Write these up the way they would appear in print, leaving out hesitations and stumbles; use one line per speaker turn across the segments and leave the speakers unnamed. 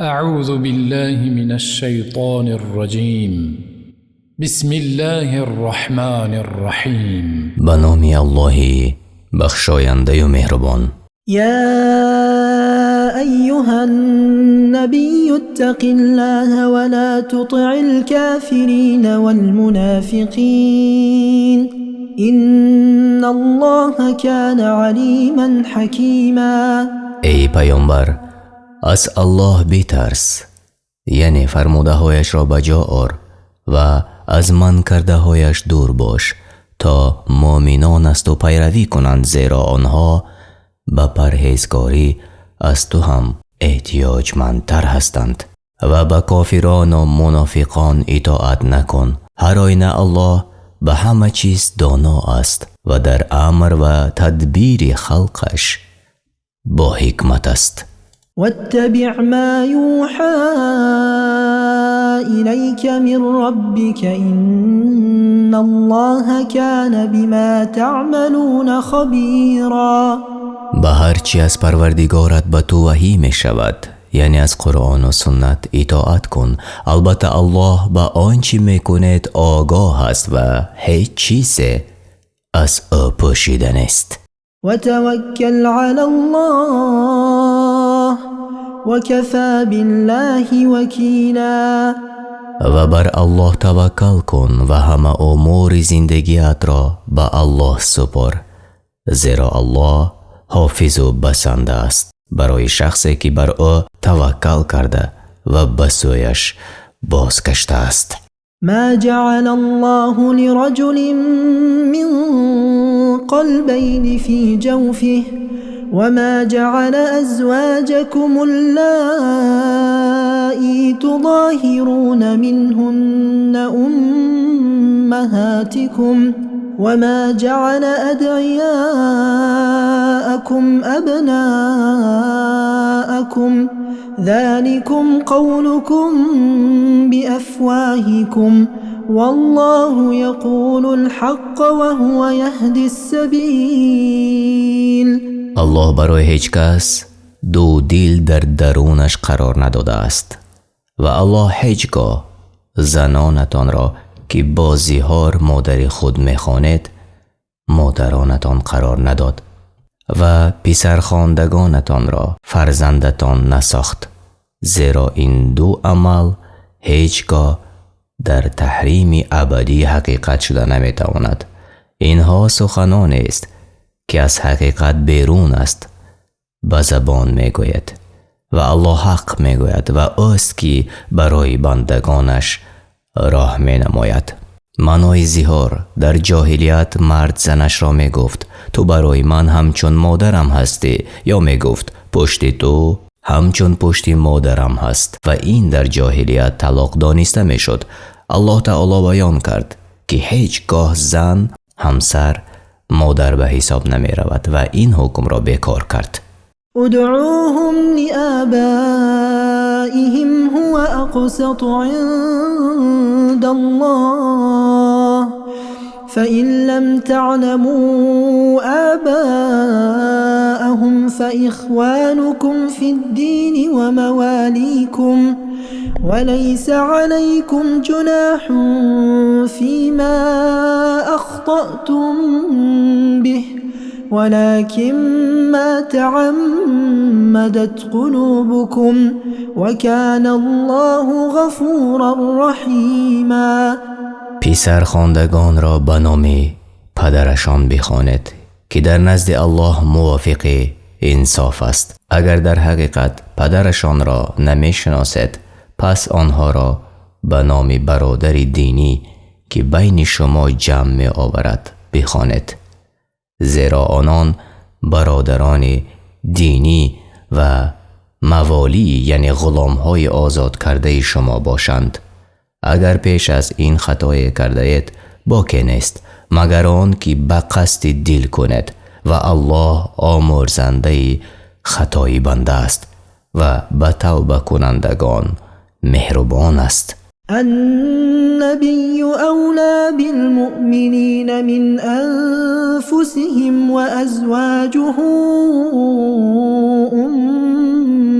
أعوذ بالله من الشيطان الرجيم. بسم الله الرحمن الرحيم.
Ба номи Аллоҳи бахшояндаю меҳрубон.
يا أيها النبي اتق الله ولا تطع الكافرين والمنافقين إن الله كان عليما حكيما.
Эй паёмбар, аз Аллоҳ битарс, яъне фармудаҳояшро ба ҷо ор ва аз манъ кардаҳояш дур бош, то муъминон аз ту пайравӣ кунанд, зеро онҳо ба парҳезгорӣ аз ту ҳам эҳтиёҷмандтар ҳастанд. Ва ба кофирону мунофиқон итоат накун. Ҳар оина Аллоҳ ба ҳама чиз доно аст ва дар амр ва тадбири халқаш бо ҳикмат аст.
واتبع ما يوحى إليك من ربك إن الله كان بما تعملون خبيرا.
Ба ҳар чӣ аз Парвардигорат ба ту ваҳӣ мешавад, яъне аз Қуръону суннат, итоат кун. Албатта, Аллоҳ ба он чӣ мекунед огоҳ аст ва ҳеҷ чизе аз ӯ пӯшида нест.
وتوكل على الله وكفى بالله وكيلا.
Ва бар Аллоҳ таваккал кун ва ҳама умури зиндагиатро ба Аллоҳ супор, зеро Аллоҳ ҳофизу басанда аст барои шахсе, ки бар ӯ таваккал карда ва ба сӯяш бозгаштааст.
ما جعل الله لرجل من قلبين في جوفه وما جعل أزواجكم اللائي تظاهرون منهن أمهاتكم وما جعل أدعياءكم أبناءكم ذلكم قولكم بأفواهكم والله يقول الحق وهو يهدي السبيل.
Аллоҳ барои ҳеҷ кас ду дил дар дарунаш қарор надодааст ва Аллоҳ ҳеҷ гоҳ занонатонро, ки бо зиҳор модари худ мехонед, модаронатон қарор надод ва писархондагонатонро фарзандатон насохт, зеро ин ду амал ҳеҷ гоҳ дар таҳрими абадӣ ҳақиқат шуда наметавонад. Инҳо суханонест, ки аз ҳақиқат берун аст, ба забон мегӯяд, ва Аллоҳ ҳақ мегӯяд ва ӯст, ки барои бандагонаш роҳ менамояд. Маънои зиҳор: дар ҷоҳилият мард занашро мегуфт: «Ту барои ман ҳамчун модарам ҳастӣ» ё мегуфт: «Пушти ту ҳамчун пушти модарам ҳаст», ва ин дар ҷоҳилият талоқ дониста мешуд. Аллоҳ таоло баён кард, ки ҳеҷ гоҳ зан, ҳамсар, модар ба ҳисоб намеравад ва ин ҳукмро бекор кард.
ادعوهم لآبائهم هو أقسط عند الله، فإن لم تعلموا آباءهم فإخوانكم في الدين ومواليكم، وليس عليكم جناح فيما أخطأتم به ولكن ما تعمدت قلوبكم، وكان الله غفورا رحيما.
Писархондагонро ба номи падарашон бихонед, ки дар назди Аллоҳ мувофиқи инсоф аст. Агар дар ҳақиқат падарашонро намешиносед, пас онҳоро ба номи бародари динӣ, ки байни шумо ҷамъ меоварад, бихонед, зеро онон бародарони динӣ ва маволӣ, яъне ғуломҳои озод кардаи шумо бошанд. Агар пеш аз ин хатое кардаед, боке нест, магар он ки ба қасди дил кунед, ва Аллоҳ омӯрзандаи хатои банда аст ва ба тавбакунандагон меҳрубон аст.
النبي أولى بالمؤمنين من أنفسهم وأزواجه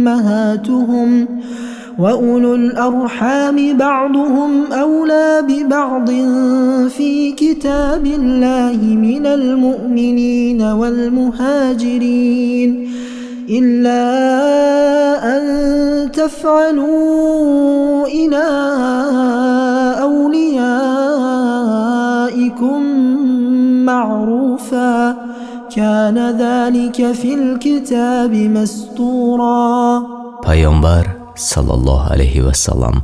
أمهاتهم. وأولو الأرحام بعضهم أولى ببعض في كتاب الله من المؤمنين والمهاجرين إلا أن تفعلوا إلى أوليائكم معروفا كان ذلك في الكتاب مسطورا.
Паёмбар саллаллоҳу алайҳи васаллам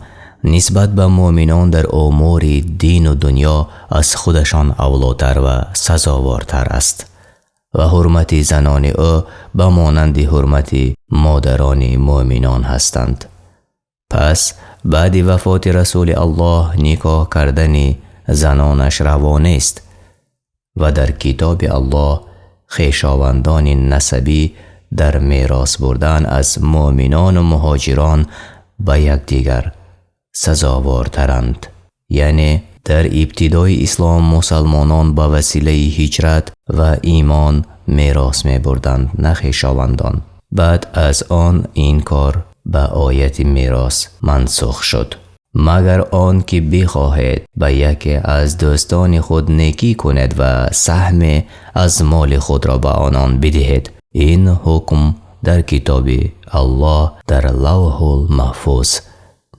нисбат ба муъминон дар умури дину дунё аз худашон авлотар ва сазовортар аст ва ҳурмати занони ӯ ба монанди ҳурмати модарони муъминон ҳастанд. Пас баъди вафоти Расули Аллоҳ никоҳ кардани занонаш раво нест ва дар китоби Аллоҳ хешовандони насабӣ дар мерос бурдан аз муъминону муҳоҷирон ба якдигар сазовортаранд. Яъне дар ибтидои ислом мусалмонон ба василаи ҳиҷрат ва имон мерос мебурданд, на хешовандон. Баъд аз он ин кор ба ояти мерос мансух шуд. Магар он ки бихоҳед ба яке аз дӯстони худ некӣ кунед ва саҳме аз моли худро ба онон бидиҳед. Ин ҳукм дар китоби Аллоҳ дар Лавҳул Маҳфуз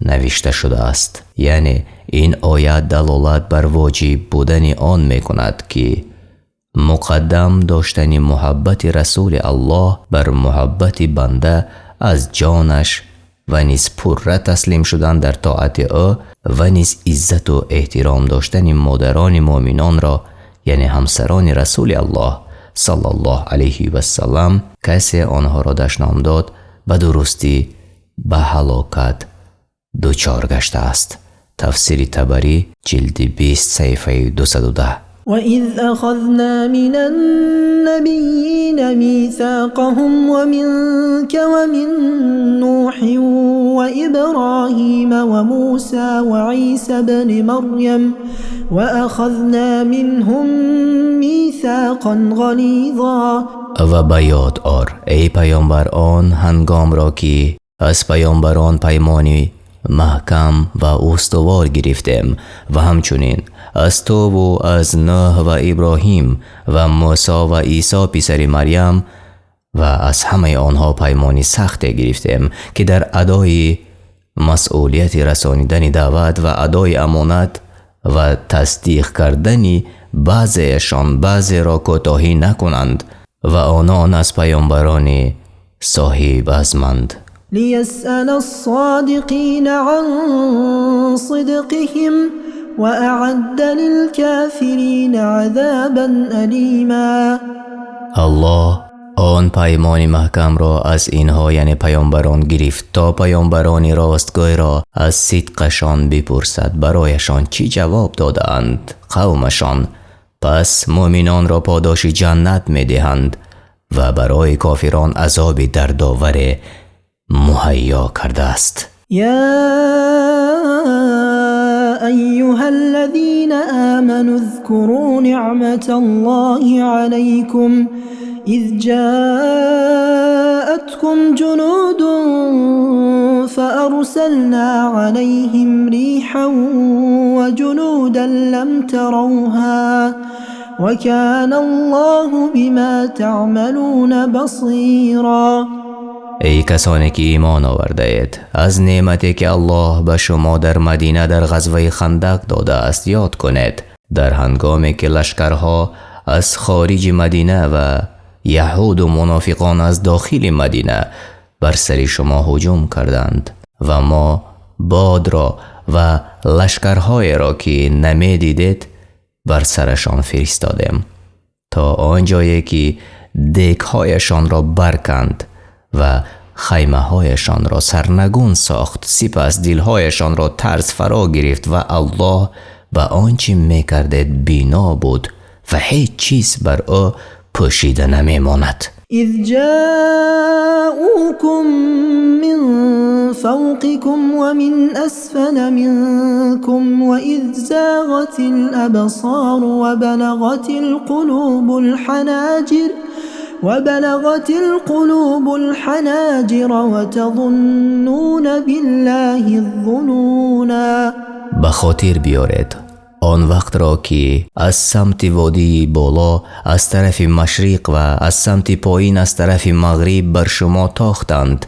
навишта шудааст. Яъне ин оят далолат бар воҷиб будани он мекунад, ки муқаддам доштани муҳаббати Расули Аллоҳ бар муҳаббати банда аз ҷонаш ва низ пурра таслим шудан дар тоати ӯ ва низ иззату эҳтиром доштани модарони муъминонро, яъне ҳамсарони Расули Аллоҳ саллаллоҳу алайҳи васаллам, касе онҳоро дашном дод, ба дурустӣ ба ҳалокат дучор гаштааст. Тафсири Табарӣ, ҷилди 20, саҳифаи 210.
وإذ أخذنا من النبيين ميثاقهم ومنك ومن نوح وإبراهيم وموسى وعيسى ابن مريم وأخذنا منهم ميثاقا غليظا.
Ва ба ёд ор, эй паёмбар, он ҳангомро, ки аз паёмбарон паймони маҳкам ва устувор гирифтем ва ҳамчунин аз туву аз Нӯҳ ва Иброҳим ва Мусо ва Исо писари Марьям ва аз ҳамаи онҳо паймони сахте гирифтем, ки дар адои масъулияти расонидани даъват ва адои амонат ва тасдиқ кардани баъзеашон баъзеро кӯтоҳӣ накунанд ва онон аз паёмбарони соҳиб азманд.
ليسأل الصادقين عن صدقهم وأعد للكافرين عذابا أليما.
Аллоҳ он паймони маҳкамро аз инҳо, яъне паёмбарон, гирифт, то паёмбарони ростгӯйро аз сидқашон бипурсад, барояшон чӣ ҷавоб додаанд қавмашон. Пас муъминонро подоши ҷаннат медиҳанд ва барои кофирон азоби дардоваре муҳайё кардааст.
يا أيها الذين آمنوا اذكروا نعمة الله عليكم إذ جاءتكم جنود فأرسلنا عليهم ريحا وجنودا لم تروها وكان الله بما تعملون بصيرا.
Эй касоне ки имон овардаед, аз неъмате ки Аллоҳ ба шумо дар Мадина дар ғазваи Хандақ додааст ёд кунед, дар ҳангоме ки лашкарҳо аз хориҷи Мадина ва яҳуду мунофиқон аз дохили Мадина бар сари шумо ҳуҷум карданд ва мо бодро ва лашкарҳоеро ки намедидед бар сарашон фиристодем, то он ҷое ки дегҳояшонро барканд ва хаймаҳояшонро сарнагун сохт. Сипас дилҳояшонро тарс фаро гирифт ва Аллоҳ ба он чӣ мекардед бино буд ва ҳеҷ чиз бар ӯ пӯшида намемонад.
إذ جاءوكم من فوقكم ومن أسفل منكم وإذ زاغت الأبصار وبلغت القلوب الحناجر وبلغت القلوب الحناجر وتظنون بالله الظنونا.
Ба хотир биёред он вақтро, ки аз самти водии боло аз тарафи машриқ ва аз самти поин аз тарафи мағриб бар шумо тохтанд.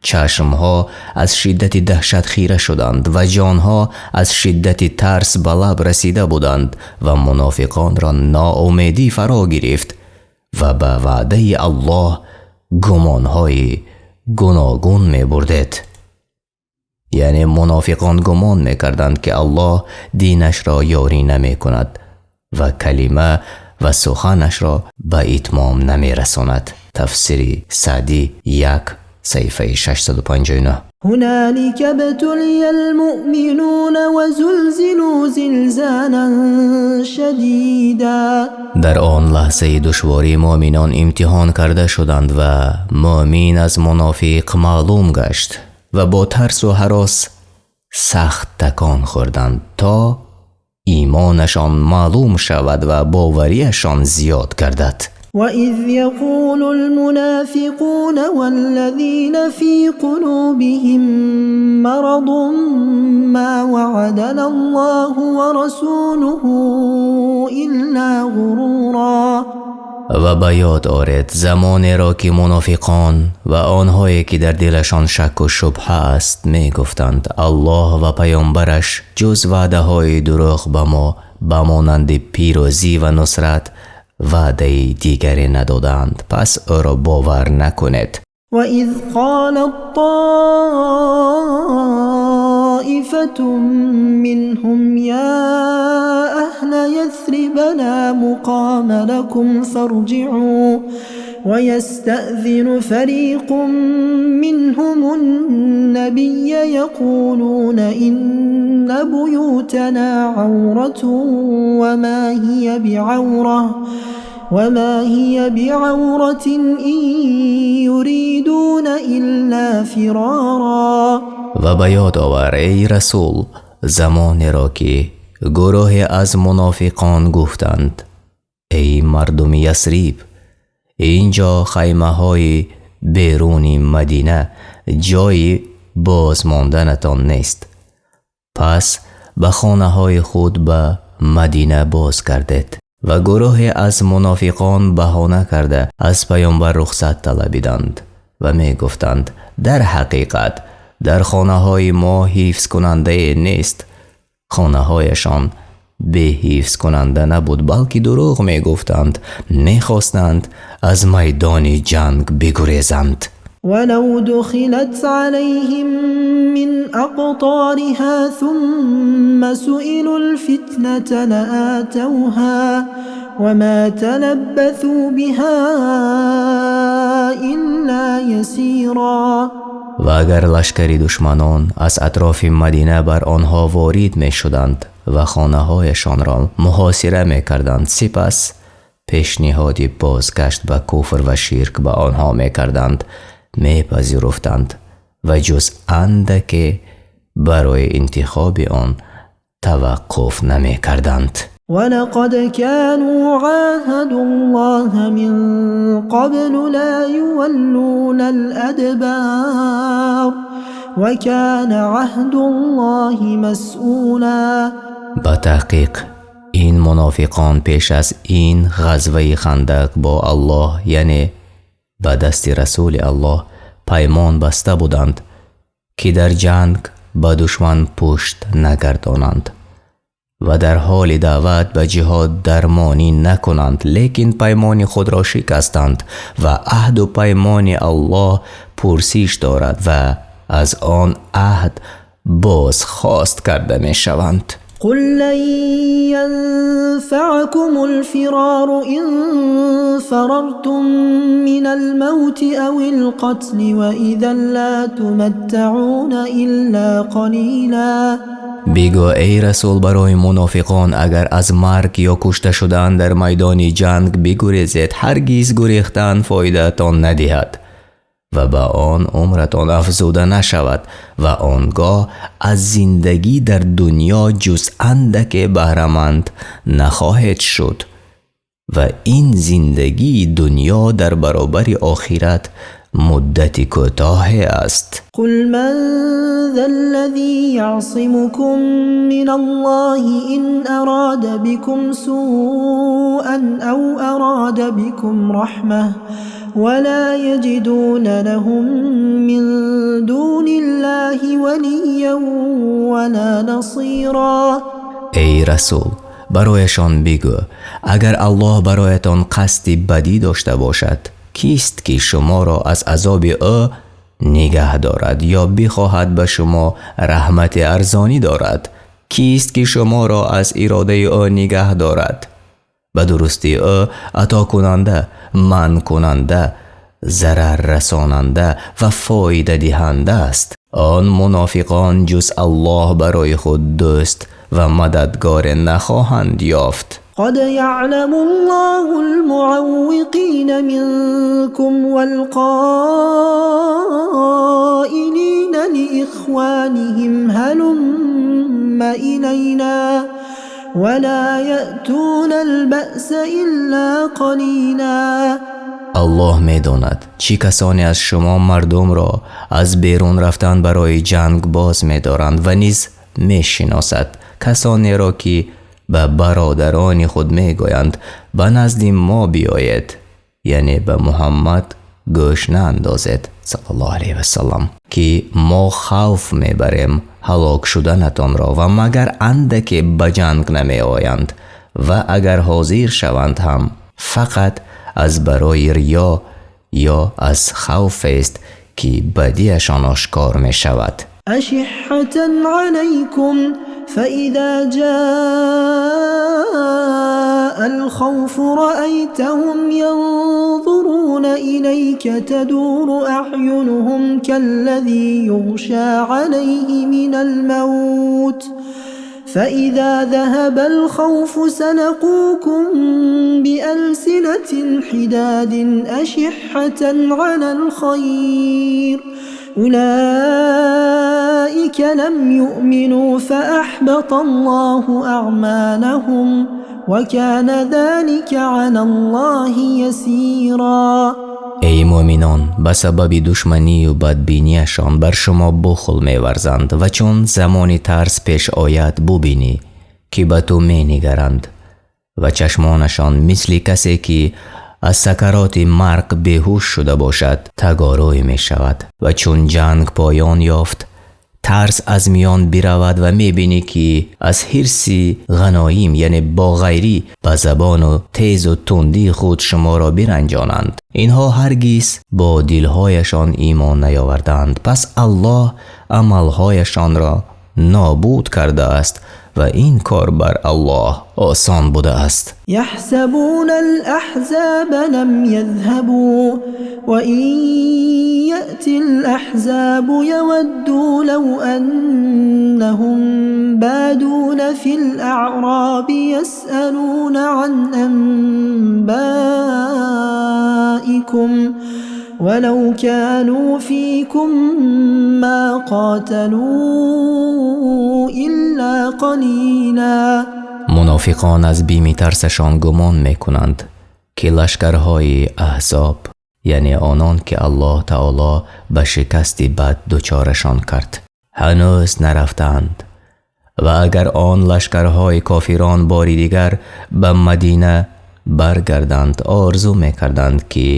Чашмҳо аз шиддати даҳшат хира шуданд ва ҷонҳо аз шиддати тарс ба лаб расида буданд ва мунофиқонро ноумедӣ фаро гирифт ва ба ваъдаи Аллоҳ гумонҳои гуногун мебурдед. Яъне мунофиқон гумон мекарданд, ки Аллоҳ динашро ёрӣ намекунад ва калима ва суханашро ба итмом намерасонад. Тафсири Саъдӣ, 1, саҳифаи 659.
هنالك ابتلي المؤمنون وزلزلوا زلزالا شديدا.
Дар он лаҳзаи душворӣ муъминон имтиҳон карда шуданд ва муъмин аз мунофиқ маълум гашт ва бо тарсу ҳарос сахт такон хӯрданд, то имонашон маълум шавад ва боварияшон зиёд гардад.
وإذ يقول المنافقون والذين في قلوبهم مرض ما وعدنا الله ورسوله إلا غرورا.
Ва ба ёд оред замонеро, ки мунофиқон ва онҳое, ки дар дилашон шакку шубҳа аст, мегуфтанд: Аллоҳ ва паёмбараш ҷуз ваъдаҳои дурӯғ ба мо ба монанди пирӯзӣ ва нусрат ваъдаи дигаре надодаанд, пас ӯро бовар накунед.
وإذ قالت طائفة منهم يا أهل يثرب لا مقام لكم فارجعوا ويستأذن فريق منهم النبي يقولون إن بيوتنا عورة وما هي بعورة إن يريدون إلا فرارا.
Ва ба ёд овар, эй расул, замонеро, ки гурӯҳе аз мунофиқон гуфтанд: эй мардуми Ясриб, инҷо хаймаҳои беруни Мадина ҷои бозмонданатон нест, пас ба хонаҳои худ ба Мадина боз гардед. Ва гурӯҳе аз мунофиқон баҳона карда аз паёмбар рухсат талабиданд ва мегуфтанд: дар ҳақиқат дар хонаҳои мо ҳифзкунандае нест. Хонаҳояшон беҳифзкунанда набуд, балки дурӯғ мегуфтанд, мехостанд аз майдони ҷанг бигурезанд.
ولو دخلت عليهم من أقطارها ثم سئلوا الفتنة لآتوها وما تلبثوا بها إلا يسيرا.
Ва агар лашкари душманон аз атрофи Мадина бар онҳо ворид мешуданд ва хонаҳояшонро муҳосира мекарданд, сипас пешниҳоди бозгашт ба куфр ва ширк ба онҳо мекарданд, мепазируфтанд ва ҷуз андаке барои интихоби он таваққуф намекарданд.
ولقد كانوا عاهدوا الله من قبل لا يولون الأدبار وكان عهد الله مسؤولا.
Ба таҳқиқ ин мунофиқон пеш аз ин ғазваи Хандақ бо Аллоҳ, яъне ба дасти расули Аллоҳ, паймон баста буданд, ки дар ҷанг ба душман пушт нагардонанд ва дар ҳоли даъват ба ҷиҳод дармонӣ накунанд, лекин паймони худро шикастанд ва аҳду паймони Аллоҳ пурсиш дорад ва аз он аҳд бозхост карда мешаванд.
قل لن ينفعكم الفرار إن فررتم من الموت أو القتل وإذا لا تمتعون إلا قليلا.
Бигӯ, эй расул, барои мунофиқон: агар аз марг ё кушта шудан дар майдони ҷанг бигурезед, ҳаргиз гурехтан фоидаатон надиҳад ва ба он умратон афзуда нашавад ва он гоҳ аз зиндагӣ дар дунё ҷуз андаке баҳраманд нахоҳед шуд. Ва ин зиндагии дунё дар баробари охират муддати кӯтоҳе аст.
قل من ذا الذي يعصمكم من الله إن أراد بكم سوءا أو أراد بكم رحمة ولا يجدون لهم من دون الله وليا ولا نصيرا.
Эй расул, барояшон бигӯ: агар Аллоҳ бароятон қасди бадӣ дошта бошад, кист ки шуморо аз азоби ӯ нигаҳ дорад ё бихоҳад ба шумо раҳмати арзонӣ дорад? Кист ки шуморо аз иродаи ӯ нигаҳ дорад? Ба дурустӣ ӯ атокунанда, манъкунанда, зараррасонанда ва фоидадиҳанда аст. Он мунофиқон ҷуз Аллоҳ барои худ дӯст ва мададгоре нахоҳанд ёфт.
قد يعلم الله المعوقين منكم والقائلين لإخوانهم هلم إلينا ولا يأتون البأس إلا قليلا.
Аллоҳ медонад, чӣ касоне аз шумо мардумро аз берун рафтан барои ҷанг боз медоранд ва низ мешиносад касонеро, ки ба бародарони худ мегӯянд: ба назди мо биёед, яъне ба Муҳаммад гӯш наандозед, саллаллоҳу алайҳи васаллам, ки мо хавф мебарем ҳалок шуданатонро, ва магар андаке ба ҷанг намеоянд ва агар ҳозир шаванд ҳам фақат аз барои риё ё аз хавфест, ки бадиашон ошкор мешавад.
أشحة عليكم فإذا جاء الخوف رأيتهم ينظرون إليك تدور أعينهم كالذي يغشى عليه من الموت فإذا ذهب الخوف سلقوكم بألسنة حداد أشحة على الخير أولئك لم يؤمنوا فأحبط الله أعمالهم وكان ذلك على الله يسيرا.
Эй муъминон, ба сабаби душманию бадбинияшон бар шумо бухл меварзанд ва чун замони тарс пеш ояд, бубинӣ, ки ба ту менигаранд ва чашмонашон мисли касе, ки аз сакароти марг беҳуш шуда бошад, тагорӯй мешавад. Ва чун ҷанг поён ёфт, тарс аз миён биравад ва мебинӣ, ки аз ҳирси ғаноим, яъне боғайрӣ, ба забону тезу тундии худ шуморо биранҷонанд. Инҳо ҳаргиз бо дилҳояшон имон наёвардаанд, пас Аллоҳ амалҳояшонро нобуд кардааст ва ин кор бар Аллоҳ осон будааст.
يحسبون الأحزاب لم يذهبوا وإن يأت الأحزاب يودوا لو أنهم بادون في الأعراب يسألون عن أنبائكم ولو كانوا فيكم ما قاتلوا إلا قليلا.
Мунофиқон аз бими тарсашон гумон мекунанд, ки лашкарҳои аҳзоб, яъне онон, ки Аллоҳ таоло ба шикасти бад дучорашон кард, ҳанӯз нарафтаанд. Ва агар он лашкарҳои кофирон бори дигар ба Мадина баргарданд, орзу мекарданд, ки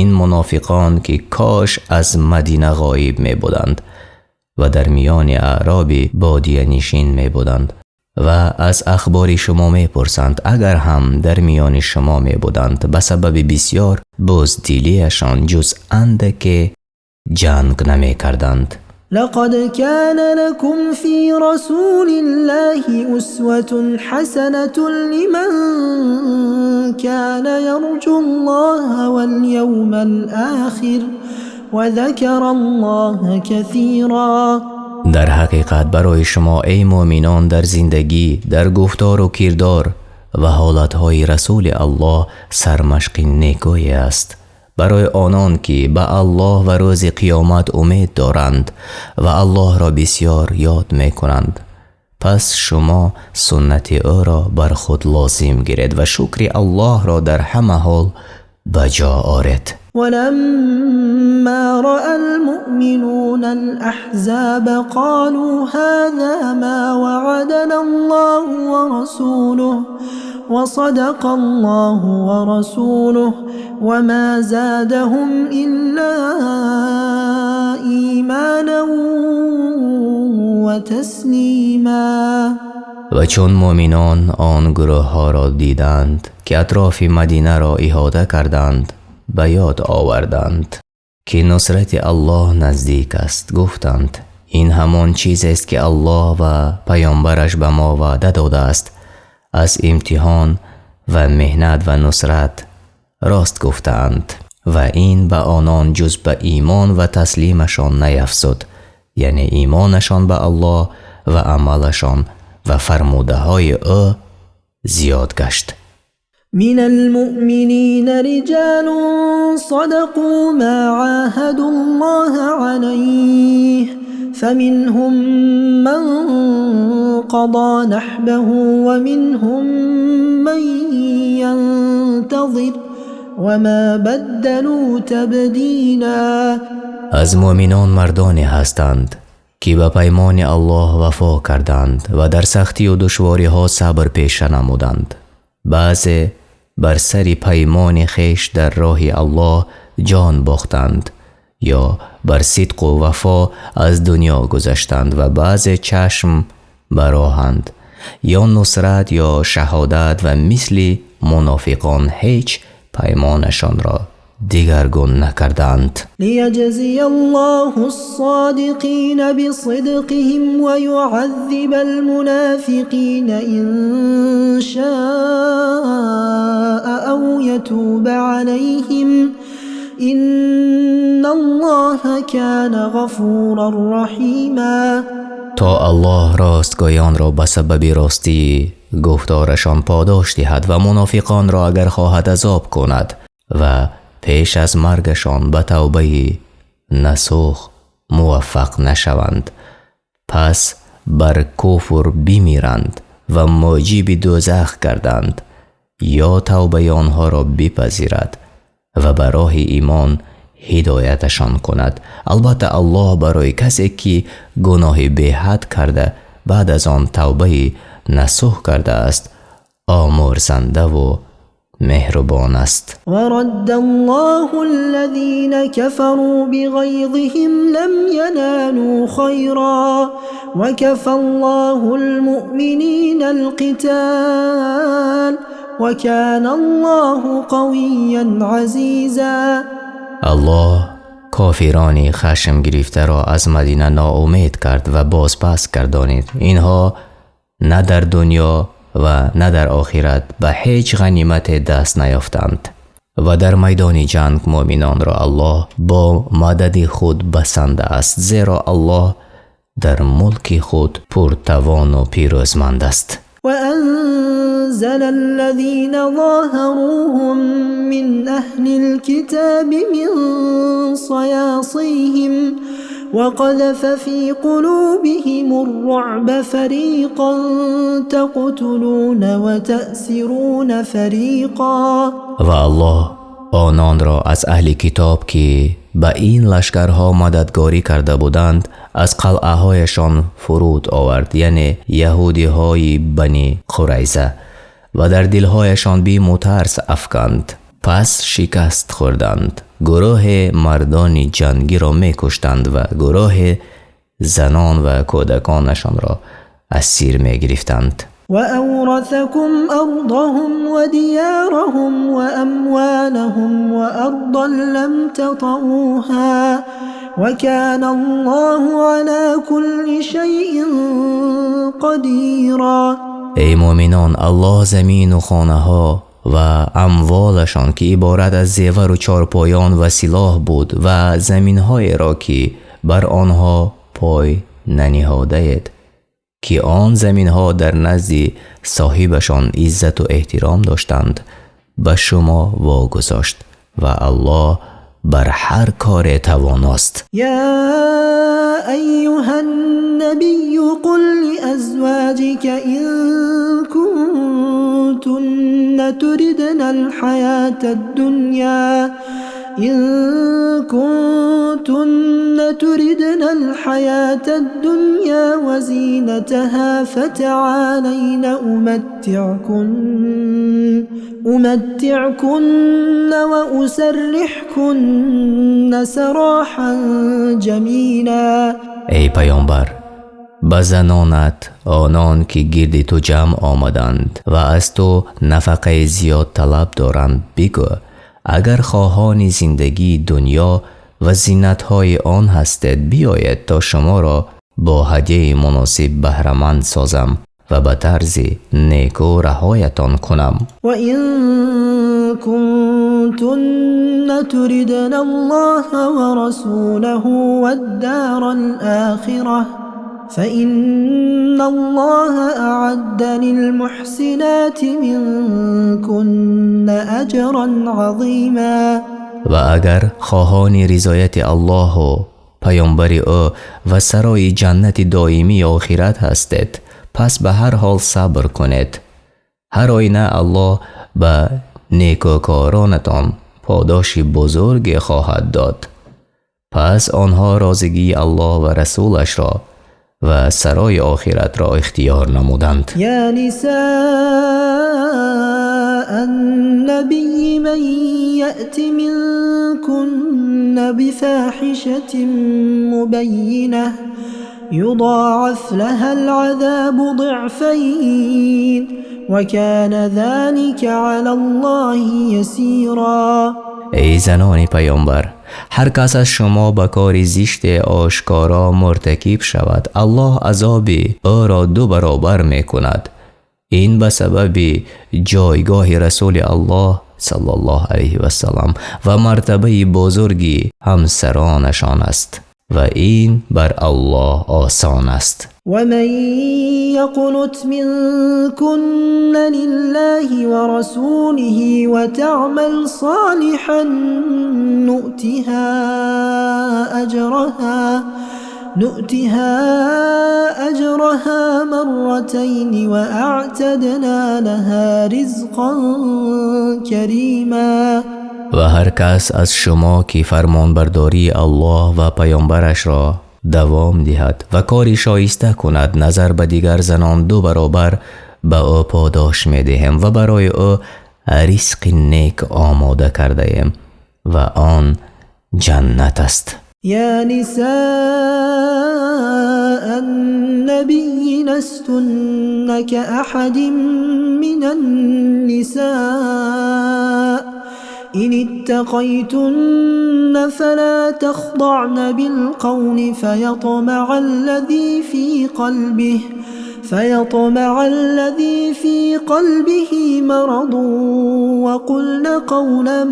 ин мунофиқон, ки кош аз Мадина ғоиб мебуданд ва дар миёни аъроби бодиянишин мебуданд ва аз ахбори шумо мепурсанд, агар ҳам дар миёни шумо мебуданд, ба сабаби бисёр буздилиашон ҷуз андаке ҷанг намекарданд.
لقد كان لكم في رسول الله أسوة حسنة لمن كان يرجو الله واليوم الآخر وذكر الله كثيرا.
Дар ҳақиқат барои шумо, эй муъминон, дар зиндагӣ, дар гуфтору кирдор ва ҳолатҳои Расули Аллоҳ сармашқи некӯе аст барои онон, ки ба Аллоҳ ва рӯзи қиёмат умед доранд ва Аллоҳро бисёр ёд мекунанд. Пас шумо суннати ӯро бар худ лозим гиред ва шукри Аллоҳро дар ҳама ҳол ба ҷо оред.
ولما رأى المؤمنون الأحزاب قالوا هذا ما وعدنا الله ورسوله وصدق الله ورسوله وما زادهم إلا إيمانا وتسليما.
Ва чун муъминон он гурӯҳҳоро диданд, ки атрофи Мадинаро иҳота карданд, ба ёд оварданд, ки нусрати Аллоҳ наздик аст, гуфтанд: ин ҳамон чизест, ки Аллоҳ ва паёмбараш ба мо ваъда додааст аз имтиҳон ва меҳнат ва нусрат. Рост гуфтаанд, ва ин ба онон ҷуз ба имон ва таслимашон наяфзуд, яъне имонашон ба Аллоҳ ва амалашон ва фармудаҳои ӯ зиёд гашт.
من المؤمنين رجال صدقوا ما عاهدوا الله عليه فمنهم من قضى نحبه ومنهم من ينتظر وما بدلوا تبديلا.
Аз муъминон мардоне ҳастанд, ки ба паймони Аллоҳ вафо карданд ва дар сахтию душвориҳо сабр пеша намуданд. Баъзе бар сари паймони хеш дар роҳи Аллоҳ ҷон бохтанд ё бар сидқу вафо аз дунё гузаштанд, ва баъзе чашм ба роҳанд ё нусрат ё шаҳодат, ва мисли мунофиқон ҳеҷ паймонашонро дигаргун накарданд.
ليجزي الله الصادقين بصدقهم ويعذب المنافقين إن شاء أو يتوب عليهم إن الله كان غفورا رحيما.
То Аллоҳ ростгӯёнро ба сабаби ростии гуфторашон подош диҳад ва мунофиқонро, агар хоҳад, азоб кунад ва пеш аз маргашон ба тавбаи насӯҳ муваффақ нашаванд, пас бар куфр бимиранд ва мӯҷиби дӯзах гарданд, ё тавбаи онҳоро бипазирад ва ба роҳи имон ҳидояташон кунад. Албатта, Аллоҳ барои касе, ки гуноҳи беҳад карда, баъд аз он тавбаи насӯҳ кардааст, омӯрзандаву меҳрубон аст.
ورد الله الذين كفروا بغيظهم لم ينالوا خيرا وكفى الله المؤمنين القتال وكان الله قويا عزيزا.
Аллоҳ кофирони хашм гирифтаро аз Мадина ноумед кард ва бозпас гардонид. Инҳо на дар дунё ва на дар охират ба ҳеҷ ғанимате даст наёфтанд, ва дар майдони ҷанг муъминонро Аллоҳ бо мадади худ басанда аст, зеро Аллоҳ дар мулки худ пуртавону пирӯзманд аст.
وأنزل الذين ظاهروهم من أهل الكتاب من صياصيهم وقذف في قلوبهم الرعب فريقا تقتلون وتأسرون فريقا.
Ва Аллоҳ ононро аз аҳли китоб, ки ба ин лашкарҳо мададгорӣ карда буданд, аз қалъаҳояшон фуруд овард, яъне яҳудиҳои Бани Қурайза, ва дар дилҳояшон биму тарс афканд. Пас шикаст хӯрданд, гурӯҳе мардони ҷангиро мекуштанд ва гурӯҳе занон ва кӯдаконашонро асир мегирифтанд.
وأورثكم أرضهم وديارهم وأموالهم وأرضا لم تطئوها وكان الله على كل شيء قديرا.
Эй муъминон, Аллоҳ замину хонаҳо ва амволашон, ки иборат аз зевару чорпоён ва силоҳ буд, ва заминҳоеро, ки бар онҳо пой наниҳодаед, ки он заминҳо дар назди соҳибашон иззату эҳтиром доштанд, ба шумо вогузошт, ва Аллоҳ бар ҳар коре тавоност.
يا أيها النبي قل لأزواجك إن كنتن تردن الحياة الدنيا إن كنتن تردن الحياة الدنيا وزينتها فتعالين أمتعكن وأسرحكن سراحا جميلا.
Эй паёмбар, ба занонат, онон ки гирди ту ҷамъ омаданд ва аз ту нафақаи зиёд талаб доранд, бигӯ: агар хоҳони зиндагии дунё ва зинатҳои он ҳастед, биёед то шуморо бо ҳадияи муносиб баҳраманд созам ва ба тарзи некӯ раҳоятон кунам.
وإن كنتن تردن الله ورسوله والدار الآخرة فإن الله أعد للمحسنات منكن أجرا عظيما.
Ва агар хоҳони ризояти Аллоҳу паёмбари ӯ ва сарои ҷаннати доимии охират ҳастед, пас ба ҳар ҳол сабр кунед. Ҳар оина Аллоҳ ба некӯкоронатон подоши бузурге хоҳад дод. Пас онҳо розигии Аллоҳ ва расулашро ва сарои охиратро ихтиёр намуданд.
يا نساء النبي من يأت منكن بفاحشة مبينة يضاعف لها العذاب ضعفين وكان ذلك على الله يسيرا.
Эй занони паёмбар, ҳар кас аз шумо ба кори зиште ошкоро муртакиб шавад, Аллоҳ азоби ӯро ду баробар мекунад. Ин ба сабаби ҷойгоҳи Расули Аллоҳ саллаллоҳу алайҳи васаллам ва мартабаи бузурги ҳамсаронашон аст ва ин бар Аллоҳ осон аст.
ومن يقنت منكن لله ورسوله وتعمل صالحا نؤتها أجرها مرتين وأعتدنا لها رزقا كريما.
Ва ҳар кас аз шумо ки фармонбардории Аллоҳ ва паёмбарашро давом диҳад ва кори шоиста кунад, назар ба дигар занон ду баробар ба ӯ подош медиҳем ва барои ӯ ризқи нек омода кардаем ва он ҷаннат аст.
يا نساء النبي لستن كأحد من النساء إن اتقيتن فلا تخضعن بالقول فيطمع الذي في قلبه مرض وقلن قولا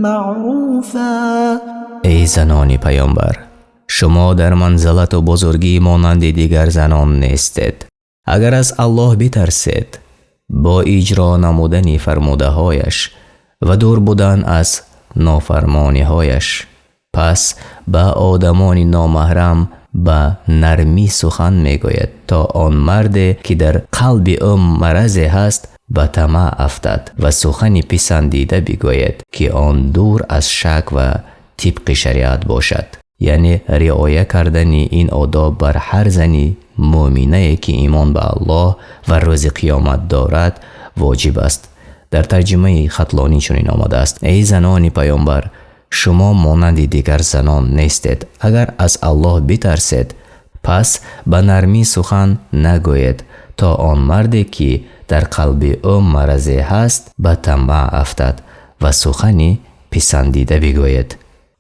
معروفا.
Эй занони паёмбар, шумо дар манзилату бузургӣ монанди дигар занон нестед. Агар аз Аллоҳ битарсед, бо иҷро намудани фармудаҳояш ва дур будан аз нофармониҳояш, пас ба одамони номаҳрам ба нармӣ сухан мегӯед, то он марде ки дар қалби ӯ маразе ҳаст ба тамаъ афтад ва сухани писандида бигӯед, ки он дур аз шак ва тибқи шариат бошад. Яъне риоя кардани ин одоб бар ҳар зани мӯминае ки имон ба Аллоҳ ва рӯзи қиёмат дорад воҷиб аст. Дар тарҷумаи Хатлонӣ чунин омадааст: эй занони паёмбар, шумо монанди дигар занон нестед. Агар аз Аллоҳ битарсед, пас ба нармӣ сухан нагӯед, то он марде ки дар қалби ӯ маразе ҳаст ба тамаъ афтад ва сухани писандида бигӯед.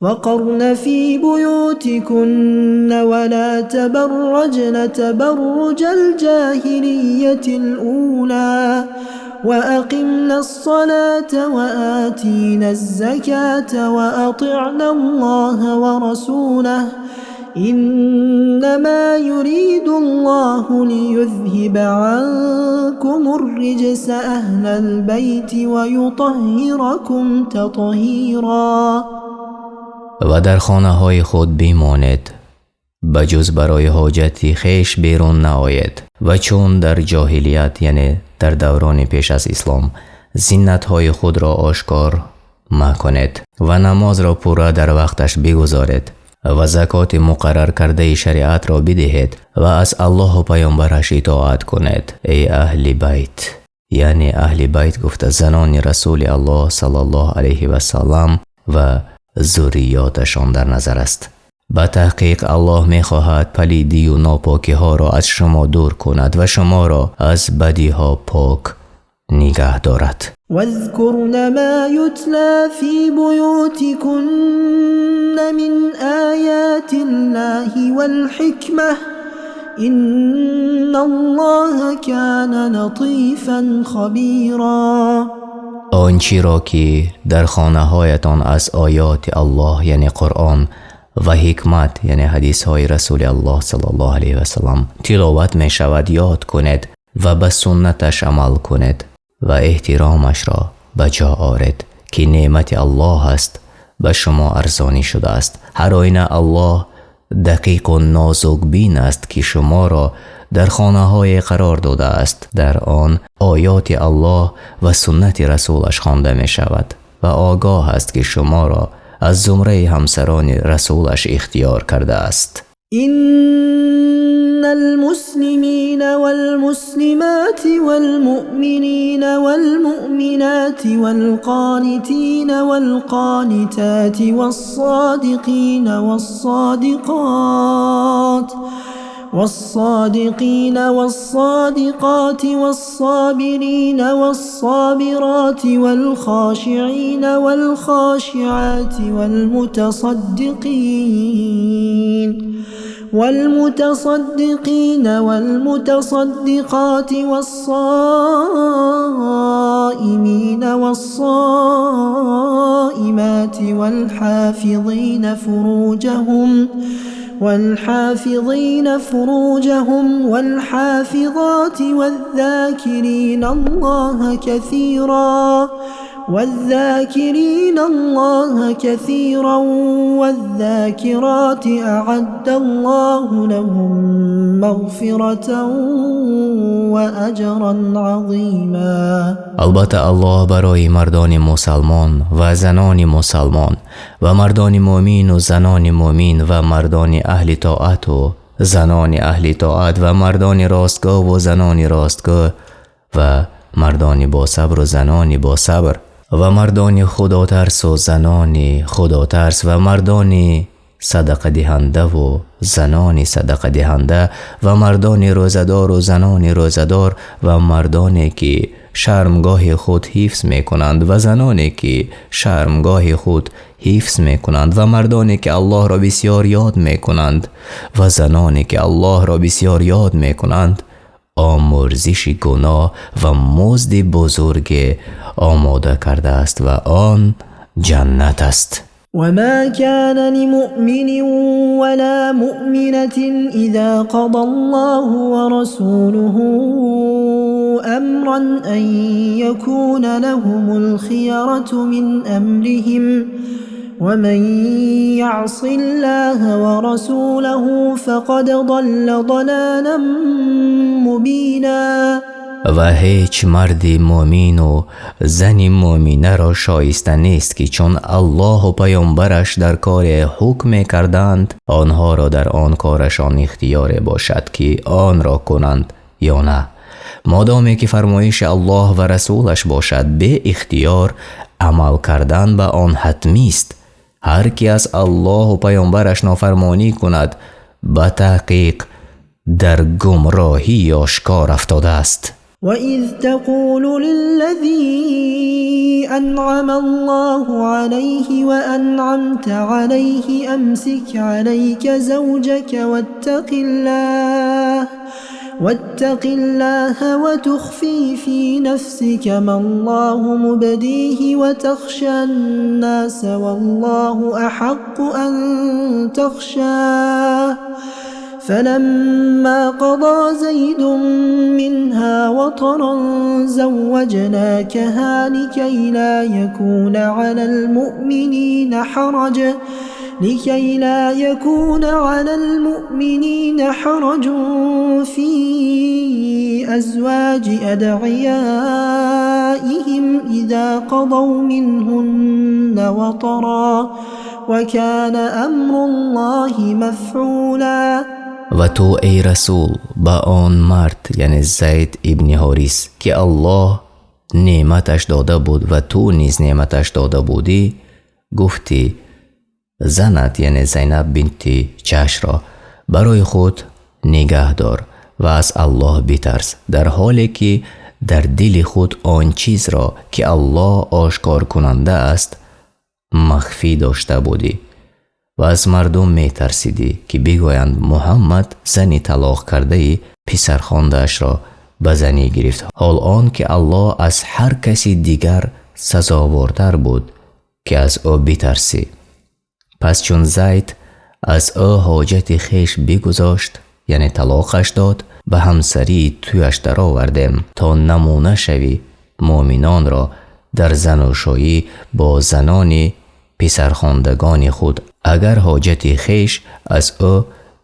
وقرن في بيوتكن ولا تبرجن تبرج الجاهلية الأولى وأقمن الصلاة وآتين الزكاة وأطعن الله ورسوله إنما يريد الله ليذهب عنكم الرجس أهل البيت ويطهركم تطهيرا.
Ва дар хонаҳои худ бимонед Ба ҷуз барои ҳоҷати хеш берун наоед. Ва чун дар ҷоҳилият, яъне дар давраи пеш аз ислом, зинатҳои худро ошкор макунед ва намозро пурра дар вақташ бигузоред ва закоти муқарраркардаи шариатро бидиҳед ва аз Аллоҳ ва паёмбараш итоат кунед. Эй аҳли байт, яъне аҳли байт гуфта занони Расулуллоҳ саллаллоҳу алайҳи васаллам ва зурриёташон дар назар аст. Ба таҳқиқ Аллоҳ мехоҳад палидӣ ва нопокиҳоро аз шумо дур кунад ва шуморо аз бадиҳо пок нигаҳ дорад.
واذكرن ما يتلى في بيوتكن من آيات الله والحكمة إن الله كان لطيفا خبيرا.
Он чиро ки дар хонаҳоятон аз оёти Аллоҳ, яъне Қуръон, ва ҳикмат, яъне ҳадисҳои Расулуллоҳ саллаллоҳу алайҳи васаллам тиловат мешавад, ёд кунед ва ба суннаташ амал кунед ва эҳтиромашро ба ҷо оред, ки неъмати Аллоҳ аст ба шумо арзонӣ шудааст. Ҳар оина Аллоҳ дақиқ ва нозукбин аст, ки шуморо дар хонаҳое қарор додааст, дар он оёти Аллоҳ ва суннати расулаш хонда мешавад ва огоҳ аст, ки шуморо аз зумраи ҳамсарони расулаш ихтиёр кардааст.
إن المسلمين والمسلمات والمؤمنين والمؤمنات والقانتين والقانتات والصادقين والصادقات والصابرين والصابرات والخاشعين والخاشعات والمتصدقين والمتصدقات والصائمين والصائمات والحافظين فروجهم والحافظات والذاكرين الله كثيرا والذاكرات أعد الله لهم مغفرة وأجرا عظيما.
Албатта Аллоҳ барои мардони мусалмон ва занони мусалмон ва мардони мӯмин ва занони мӯмин ва мардони аҳли тоат ва занони аҳли тоат ва мардони ростгӯ ва занони ростгӯ ва мардони босабр ва занони босабр ва мардони худотарс ва занони худотарс ва мардони садақадиҳанда ва занони садақадиҳанда ва мардони рӯзадор ва занони рӯзадор ва мардоне ки шармгоҳи худ ҳифз мекунанд ва заноне ки шармгоҳи худ ҳифз мекунанд ва мардоне ки Аллоҳро бисёр ёд мекунанд ва заноне ки Аллоҳро бисёр ёд мекунанд, омӯрзиши гуноҳ ва музди бузурге омода кардааст ва он ҷаннат аст.
وما كان لمؤمن ولا مؤمنة إذا قضى الله ورسوله أمرا أن يكون لهم الخيرة من أمرهم ومن يعص الله ورسوله فقد ضل ضلالا مبينا.
Ва ҳеҷ марди мӯмину зани мӯминаро шоиста нест, ки чун Аллоҳу паёмбараш дар коре ҳукм мекарданд, онҳоро дар он корашон ихтиёре бошад, ки онро кунанд ё на. Модоме ки фармоиши Аллоҳ ва расулаш бошад, беихтиёр амал кардан ба он ҳатмист. Ҳар ки аз Аллоҳу паёмбараш нофармонӣ кунад, ба таҳқиқ дар гумроҳии ошкор афтодааст.
وإذ تقول للذي أنعم الله عليه وأنعمت عليه أمسك عليك زوجك واتق الله وتخفي في نفسك ما الله مبديه وتخشى الناس والله أحق أن تخشاه فلما قضى زيد منها وطرا زوجناكها لكي لا يكون لكي لا يكون على المؤمنين حرج في أزواج أدعيائهم إذا قضوا منهن وطرا وكان أمر الله مفعولا.
Ва ту, эй расул, ба он мард, яъне Зайд ибни Ҳорис, ки Аллоҳ неъматаш дода буд ва ту низ неъматаш дода будӣ, гуфтӣ: занат, яъне Зайнаб бинти Ҷаҳшро, барои худ нигаҳ дор ва аз Аллоҳ битарс, дар ҳоле ки дар дили худ он чизро, ки Аллоҳ ошкоркунанда аст, махфӣ дошта будӣ ва аз мардум метарсидӣ, ки бигӯянд: Муҳаммад зани талоқ кардаи писархондаашро ба занӣ гирифт, ҳол он ки Аллоҳ аз ҳар каси дигар сазовортар буд, ки аз ӯ битарсӣ. Пас чун Зайд аз ӯ ҳоҷати хеш бигузошт, яъне талоқаш дод, ба ҳамсарии туяш даровардем, то намуна шавӣ муъминонро дар занушӯӣ бо занони писархондагони худ, агар ҳоҷати хеш аз ӯ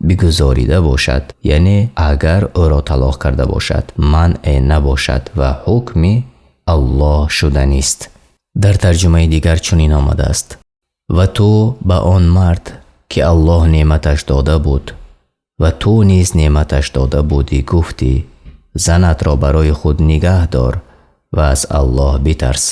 бигузорида бошад, яъне агар ӯро талоқ карда бошад, манъе набошад ва ҳукми Аллоҳ шуданист. Дар тарҷумаи дигар чунин омадааст: ва ту ба он мард, ки Аллоҳ неъматаш дода буд ва ту низ неъматаш дода будӣ, гуфтӣ: занатро барои худ нигаҳ дор ва аз Аллоҳ битарс,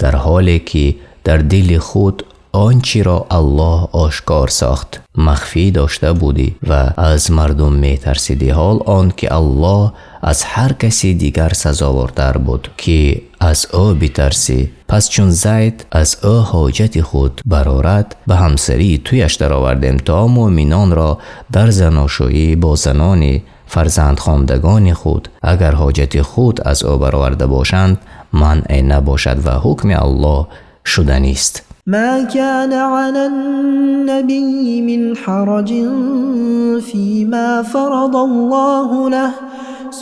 дар ҳоле ки дар дили худ он чиро Аллоҳ ошкор сохт махфӣ дошта будӣ ва аз мардум метарсидӣ, ҳол он ки Аллоҳ аз ҳар каси дигар сазовортар буд, ки аз ӯ битарсӣ. Пас чун Зайд аз ӯ ҳоҷати худ барорад, ба ҳамсарии туяш даровардем, то муъминонро дар заношӯӣ бо занони фарзандхондагони худ, агар ҳоҷати худ аз ӯ бароварда бошанд, манъе набошад ва ҳукми Аллоҳ шуданист.
ما كان على النبي من حرج فيما فرض الله له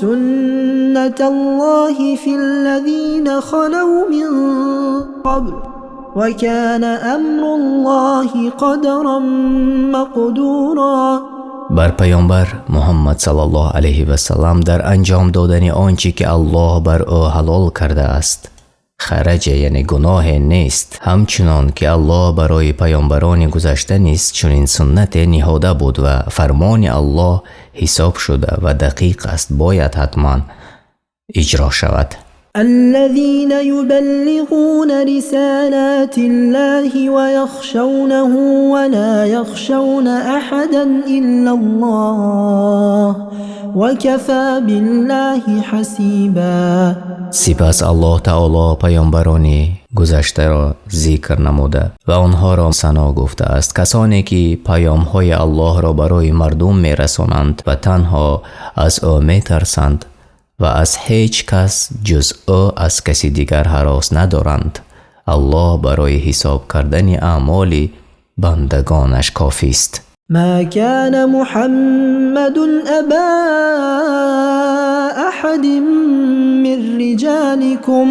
سنة الله في الذين خلوا من قبل وكان أمر الله قدرا مقدورا.
Бар паёмбар Муҳаммад саллаллоҳу алайҳи васаллам дар анҷом додани он чӣ ки Аллоҳ бар ӯ ҳалол кардааст, хараҷе, яъне гуноҳе нест, ҳамчунон ки Аллоҳ барои паёмбарони гузашта низ чунин суннате ниҳода буд ва фармони Аллоҳ ҳисоб шуда ва дақиқ аст, бояд ҳатман иҷро шавад.
الذين يبلغون رسالات الله ويخشونه ولا يخشون أحدا إلا الله وكفى بالله حسيبا.
Сипас Аллоҳ таоло паёмбарони гузаштаро зикр намуда ва онҳоро сано гуфтааст, касоне ки паёмҳои Аллоҳро барои мардум мерасонанд ва танҳо аз ӯ метарсанд ва аз ҳеҷ кас ҷуз ӯ аз каси дигар ҳарос надоранд. Аллоҳ барои ҳисоб кардани аъмоли бандагонаш кофист.
ما كان محمد أبا أحد من رجالكم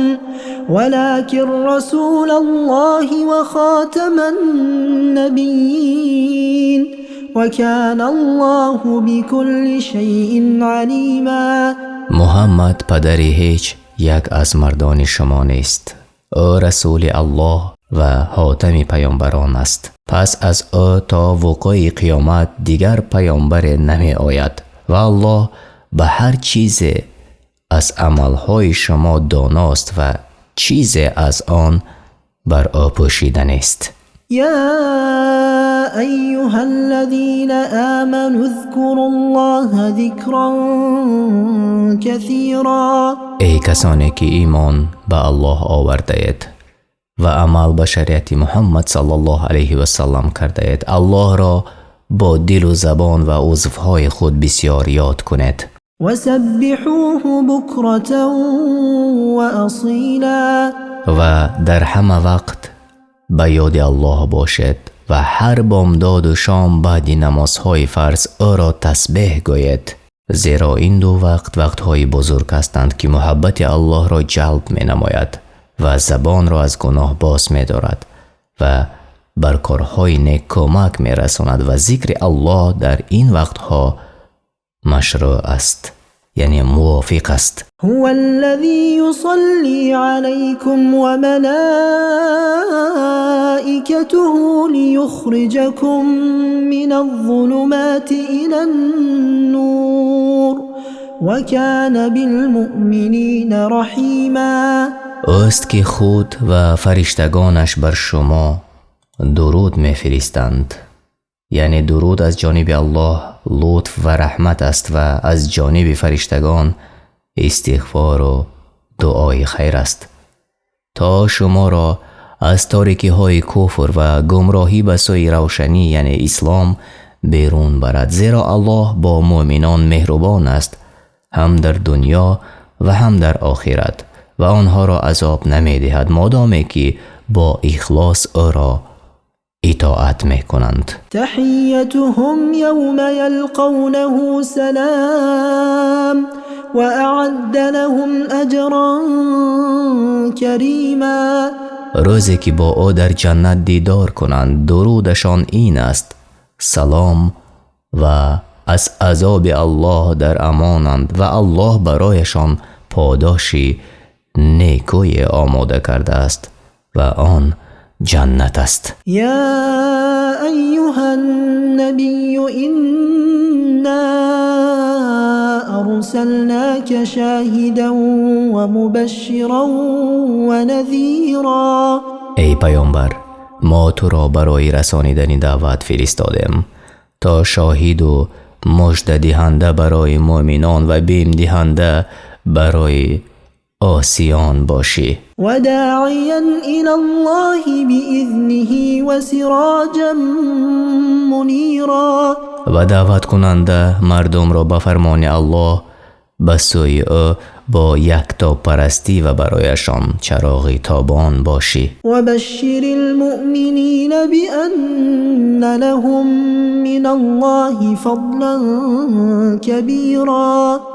ولكن رسول الله وخاتم النبيين وكان الله بكل شيء عليما.
Муҳаммад падари ҳеҷ як аз мардони шумо нест. Ӯ расули Аллоҳ ва ҳотами паёмбарон аст. Пас аз ӯ то вуқӯи қиёмат дигар паёмбаре намеояд ва Аллоҳ ба ҳар чизе аз амалҳои шумо доност ва чизе аз он бар ӯ пӯшида нест.
يا أيها الذين آمنوا اذكروا الله ذكرا كثيرا.
Эй касоне ки имон ба Аллоҳ овардаед ва амал ба шариати Муҳаммад саллаллоҳу алайҳи васаллам кардаед, Аллоҳро бо дилу забон ва узвҳои худ бисёр ёд кунед.
وسبحوه بكرة وأصيلا.
Ва дар ҳама вақт ба ёди Аллоҳ бошед ва ҳар бомдоду шом баъди намозҳои фарз ӯро тасбеҳ гӯед, зеро ин ду вақт вақтҳои бузург ҳастанд, ки муҳаббати Аллоҳро ҷалб менамояд ва забонро аз гуноҳ боз медорад ва Бар корҳои нек кӯмак мерасонад ва зикри Аллоҳ дар ин вақтҳо машрӯъ аст, яъне мувофиқ аст.
هو الذي يصلي عليكم وملائكته ليخرجكم من الظلمات إلى النور وكان بالمؤمنين رحيما.
Ӯст ки худ ва фариштагонаш бар шумо дуруд мефиристанд, яъне дуруд аз ҷониби Аллоҳ лутф ва раҳмат аст ва аз ҷониби фариштагон истиғфору дуои хайр аст, то шуморо аз торикиҳои куфр ва гумроҳӣ ба сӯи равшанӣ, яъне ислом, берун барад, зеро Аллоҳ бо мӯъминон меҳрубон аст ҳам дар дунё ва ҳам дар охират ва онҳоро азоб намедиҳад, модоме ки бо ихлос ӯро итоат мекунанд.
تحيتهم يوم يلقونه سلام وأعد لهم أجرا كريما.
Рӯзе ки бо ӯ дар ҷаннат дидор кунанд, дурудашон ин аст: салом, ва аз азоби Аллоҳ дар амонанд ва Аллоҳ барояшон подоши некӯе омода кардааст ва он ҷаннат аст.
يا أيها النبي إنا أرسلناك شاهدا ومبشرا ونذيرا.
Эй паёмбар, мо туро барои расонидани даъват фиристодем, то шоҳиду муждадиҳанда барои мӯъминон ва бимдиҳанда барои осиён бошӣ.
وداعيا إلى الله بإذنه وسراجا منيرا.
Ва даъваткунанда мардумро ба фармони Аллоҳ ба сӯи ӯ бо яктопарастӣ ва барояшон чароғи тобон бошӣ.
وبشر المؤمنين بأن لهم من الله فضلا كبيرا.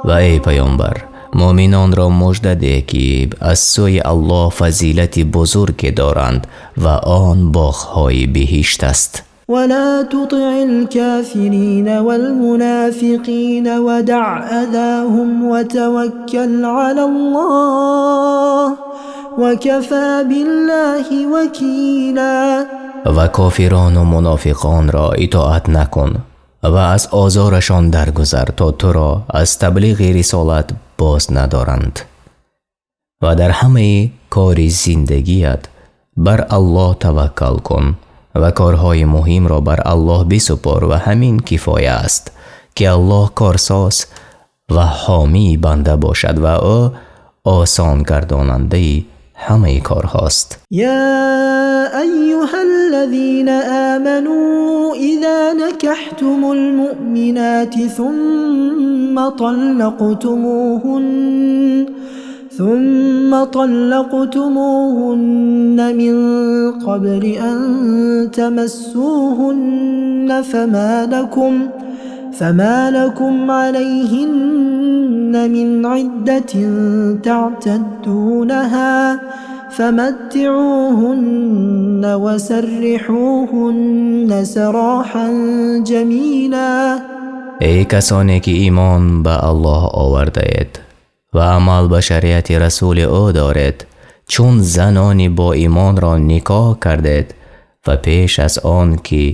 Ва эй паёмбар, мӯъминонро мужда деҳ, ки аз сӯи Аллоҳ фазилати бузурге доранд ва он боғҳои биҳишт аст.
ولا تطع الكافرين والمنافقين ودع أذاهم وتوكل على الله وكفى بالله وكيلا.
Ва кофирону мунофиқонро итоат накун ва аз озорашон даргузар, то туро аз таблиғи рисолат боз надоранд, ва дар ҳамаи кори зиндагият бар Аллоҳ таваккал кун ва корҳои муҳимро бар Аллоҳ бисупор, ва ҳамин кифоя аст, ки Аллоҳ корсоз ва ҳомии банда бошад ва ӯ осонгардонандаи ҳамаи корҳост.
يا أيها الذين آمنوا إذا نكحتم المؤمنات ثم طلقتموهن من قبل أن تمسوهن فما لكم عليهن من عدة تعتدونها فمتعوهن وسرحوهن سراحا جميلا.
Эй касоне ки имон ба Аллоҳ овардаед ва амал ба шариати расули ӯ доред, чун занони боимонро никоҳ кардед ва пеш аз он ки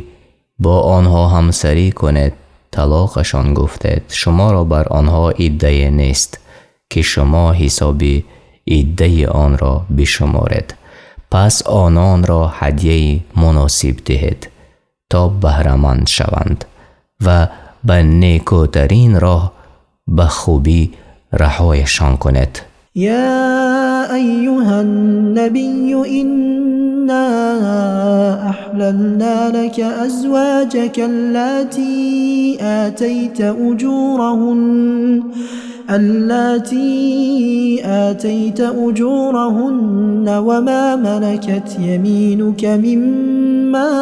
бо онҳо ҳамсарӣ кунед талоқашон гуфтед, шуморо бар онҳо иддае нест, ки шумо ҳисоби иддаи онро бишуморед. Пас ононро ҳадияи муносиб диҳед, то баҳраманд шаванд ва ба некӯтарин роҳ ба хубӣ раҳояшон кунед.
يا أيها النبي إنا أحللنا لك أزواجك اللاتي آتيت أجورهن وما ملكت يمينك مما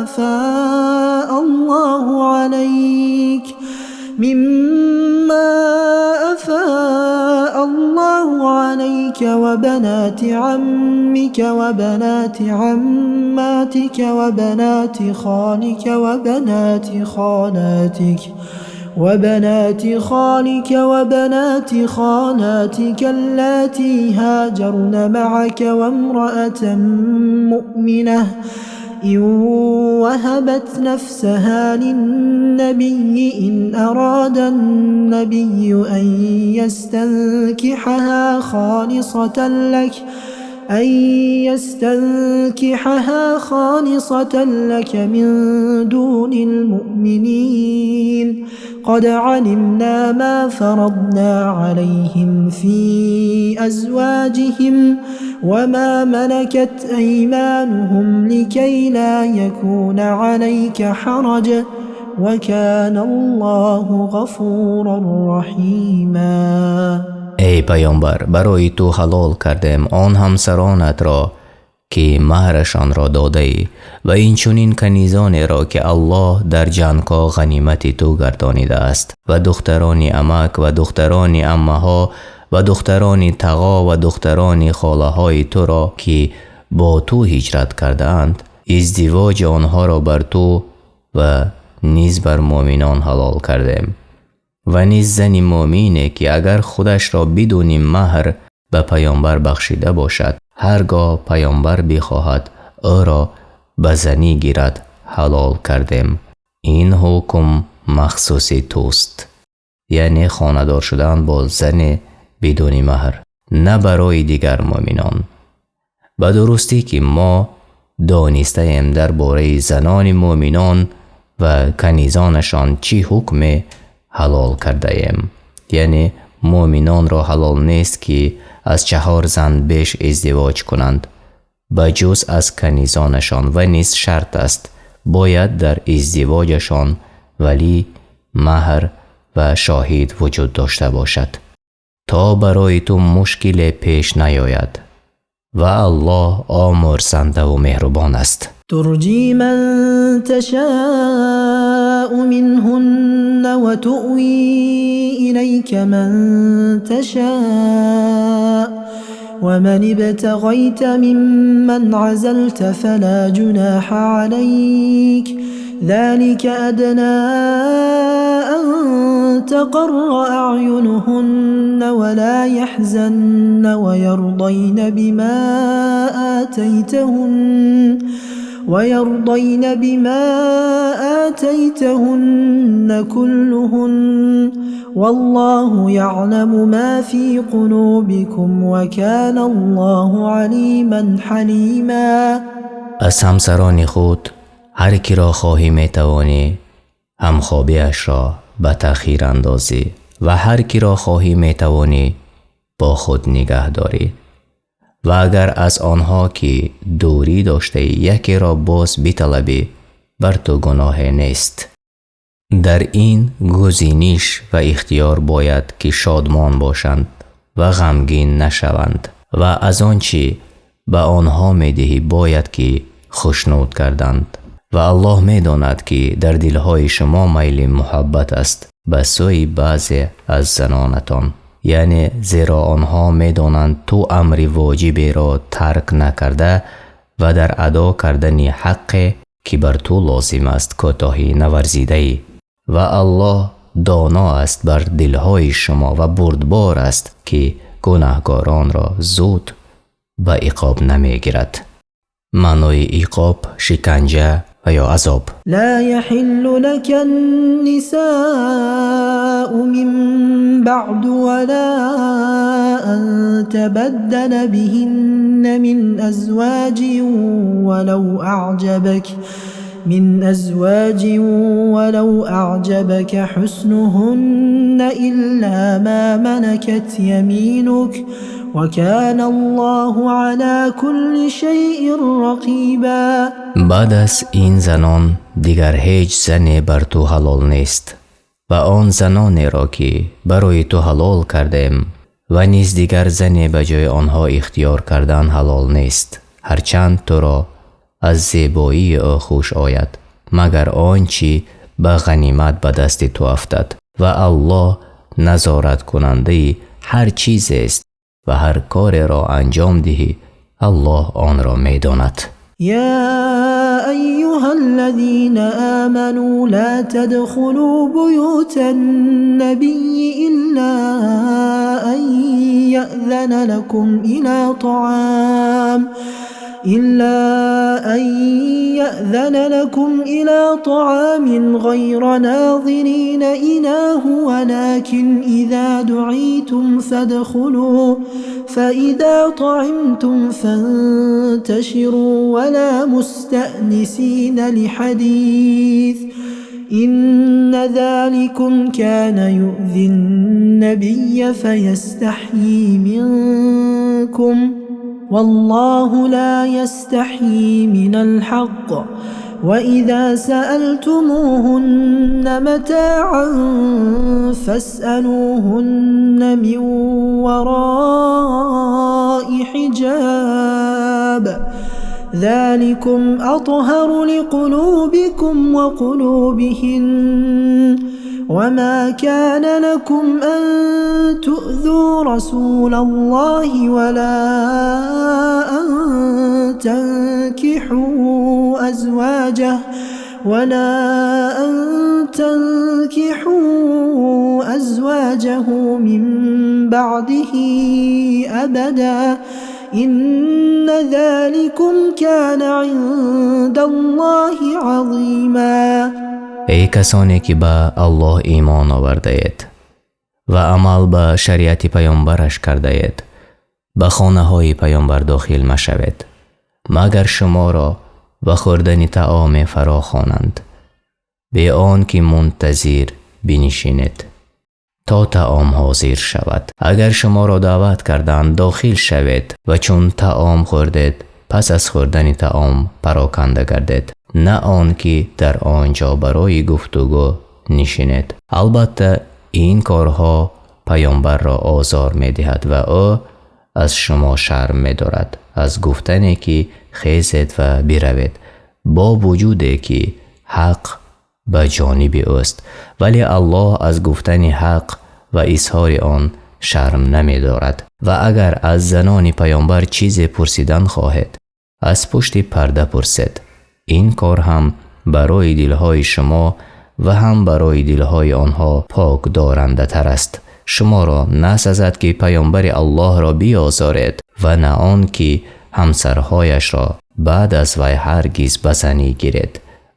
أفاء الله عليك. عليك وبنات عمك وبنات عماتك وبنات خالك وبنات خالك وبنات خالاتك اللاتي هاجرن معك وامرأة مؤمنة إن وهبت نفسها للنبي إن أراد النبي أن يستنكحها خالصة لك من دون المؤمنين قد علمنا ما فرضنا عليهم في أزواجهم وما ملكت أيمانهم لكي لا يكون عليك حرج وكان الله غفورا رحيما.
Эй паёмбар, барои ту ҳалол кардем он ҳамсаронатро, ки маҳрашонро додаӣ, ва инчунин канизонеро, ки Аллоҳ дар ҷангҳо ғанимати ту гардонидааст, ва духтарони амак ва духтарони аммаҳо ва духтарони тағо ва духтарони холаҳои туро, ки бо ту ҳиҷрат кардаанд. Издивоҷи онҳоро бар ту ва низ бар муъминон ҳалол кардем ва низ зани муъмине, ки агар худашро бидуни маҳр ба паёмбар бахшида бошад, ҳаргоҳ паёмбар бихоҳад ӯро ба занӣ гирад, ҳалол кардем. Ин ҳукм махсуси туст, яъне хонадор шудан бо зане бидуни маҳр, на барои дигар муъминон. Ба дурустӣ, ки мо донистаем дар бораи занони муъминон ва канизонашон чӣ ҳукме ҳалол кардаем, яъне муъминонро ҳалол нест, ки аз чаҳор зан беш издивоҷ кунанд, ба ҷуз аз канизонашон, ва низ шарт аст, бояд дар издивоҷашон валӣ, маҳр ва шоҳид вуҷуд дошта бошад, то барои ту мушкиле пеш наёяд, ва Аллоҳ омӯрзандаву меҳрубон аст.
ترجي من تشاء منهن وتؤوي إليك من تشاء ومن ابتغيت ممن عزلت فلا جناح عليك ذلك أدنى أن تقر أعينهن ولا يحزن ويرضين بما آتيتهن كلهن والله يعلم ما في قلوبكم وكان الله عليما حليما.
Аз ҳамсарони худ ҳар киро хоҳӣ, метавонӣ ҳамхобиашро ба таъхир андозӣ ва ҳар киро хоҳӣ, метавонӣ бо худ нигаҳ дорӣ. Ва агар аз онҳо, ки дурӣ доштаӣ, якеро боз биталабӣ, бар ту гуноҳе нест. Дар ин гузиниш ва ихтиёр бояд, ки шодмон бошанд ва ғамгин нашаванд ва аз он чӣ ба онҳо медиҳӣ, бояд ки хушнуд гарданд. Ва Аллоҳ медонад, ки дар дилҳои шумо майли муҳаббат аст ба сӯи баъзе аз занонатон, яъне зеро онҳо медонанд, ту амри воҷиберо тарк накарда ва дар адо кардани ҳаққе, ки бар ту лозим аст, кӯтоҳӣ наварзидаӣ. Ва Аллоҳ доно аст бар дилҳои шумо ва бурдбор аст, ки гунаҳкоронро зуд ба иқоб намегирад. Маънои иқоб — шиканҷа ва ё азоб.
لا يحل لك النساء من بعد ولا أن تبدل بهن من أزواج ولو أعجبك حسنهن إلا ما ملكت يمينك وكان الله على كل شيء رقيبا.
Баъд аз ин занон дигар ҳеҷ зане бар ту ҳалол нест ва он занонеро, ки барои ту ҳалол кардем, ва низ дигар зане ба ҷои онҳо ихтиёр кардан ҳалол нест, ҳарчанд туро аз зебоии ӯ хуш ояд, магар он чӣ ба ғанимат ба дасти ту афтад. Ва Аллоҳ назораткунандаи ҳар чизест. Ва ҳар кореро анҷом диҳӣ, Аллоҳ онро медонад.
يا أيها الذين آمنوا لا تدخلوا بيوت النبي إلا أن يأذن لكم إلى طعام إلا أن يأذن لكم إلى طعام غير ناظرين إناه ولكن إذا دعيتم فادخلوا فإذا طعمتم فانتشروا ولا مستأنسين لحديث إن ذلكم كان يؤذي النبي فيستحيي منكم والله لا يستحيي من الحق وإذا سألتموهن متاعا فاسألوهن من وراء حجاب ذلكم أطهر لقلوبكم وقلوبهن وما كان لكم أن تؤذوا رسول الله ولا أن تنكحوا أزواجه ولا أن تنكحوا أزواجه من بعده أبدا إن ذلكم كان عند الله عظيما.
Эй касоне ки ба Аллоҳ имон овардаед ва амал ба шариати паёмбараш кардаед, ба хонаҳои паёмбар дохил машавед, магар шуморо ба хӯрдани таоме фаро хонанд, бе он ки мунтазир бинишинед то таом ҳозир шавад. Агар шуморо даъват карданд, дохил шавед ва чун таом хӯрдед, пас аз хӯрдани таом пароканда гардед, на он ки дар он ҷо барои гуфтугӯ нишинед. Албатта, ин корҳо паёмбарро озор медиҳад ва ӯ аз шумо шарм медорад аз гуфтане ки хезед ва биравед, бо вуҷуде ки ҳақ ба ҷониби ӯст, вале Аллоҳ аз гуфтани ҳақ ва изҳори он шарм намедорад. Ва агар аз занони паёмбар чизе пурсидан хоҳед, аз пушти парда пурсед. Ин кор ҳам барои дилҳои шумо ва ҳам барои дилҳои онҳо покдорандатар аст. Шуморо насазад ки паёмбари Аллоҳро биозоред ва на он ки ҳамсарҳояшро баъд аз вай ҳаргиз ба занӣ гиред.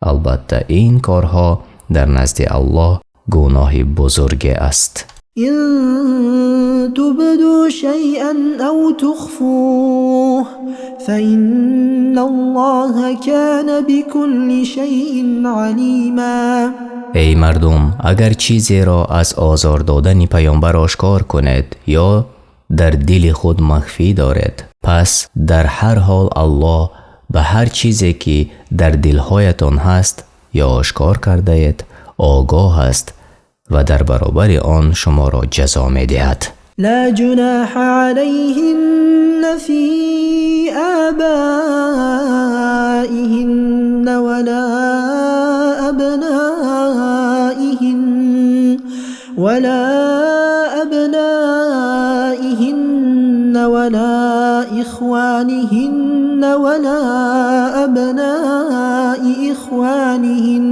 Албатта, ин корҳо дар назди Аллоҳ гуноҳи бузурге аст.
إن تبدوا شيئا أو تخفوه فإن الله كان بكل شيء عليما.
Эй мардум, агар чизеро аз озор додани паёмбар ошкор кунед ё дар дили худ махфӣ доред, пас дар ҳар ҳол Аллоҳ ба ҳар чизе ки дар дилҳоятон ҳаст ё ошкор кардаед огоҳ аст ва дар баробари он шуморо ҷазо медиҳад.
لا جناح عليهن في آبائهن ولا أبنائهن ولا أبنائهن ولا إخوانهن ولا أبناء إخوانهن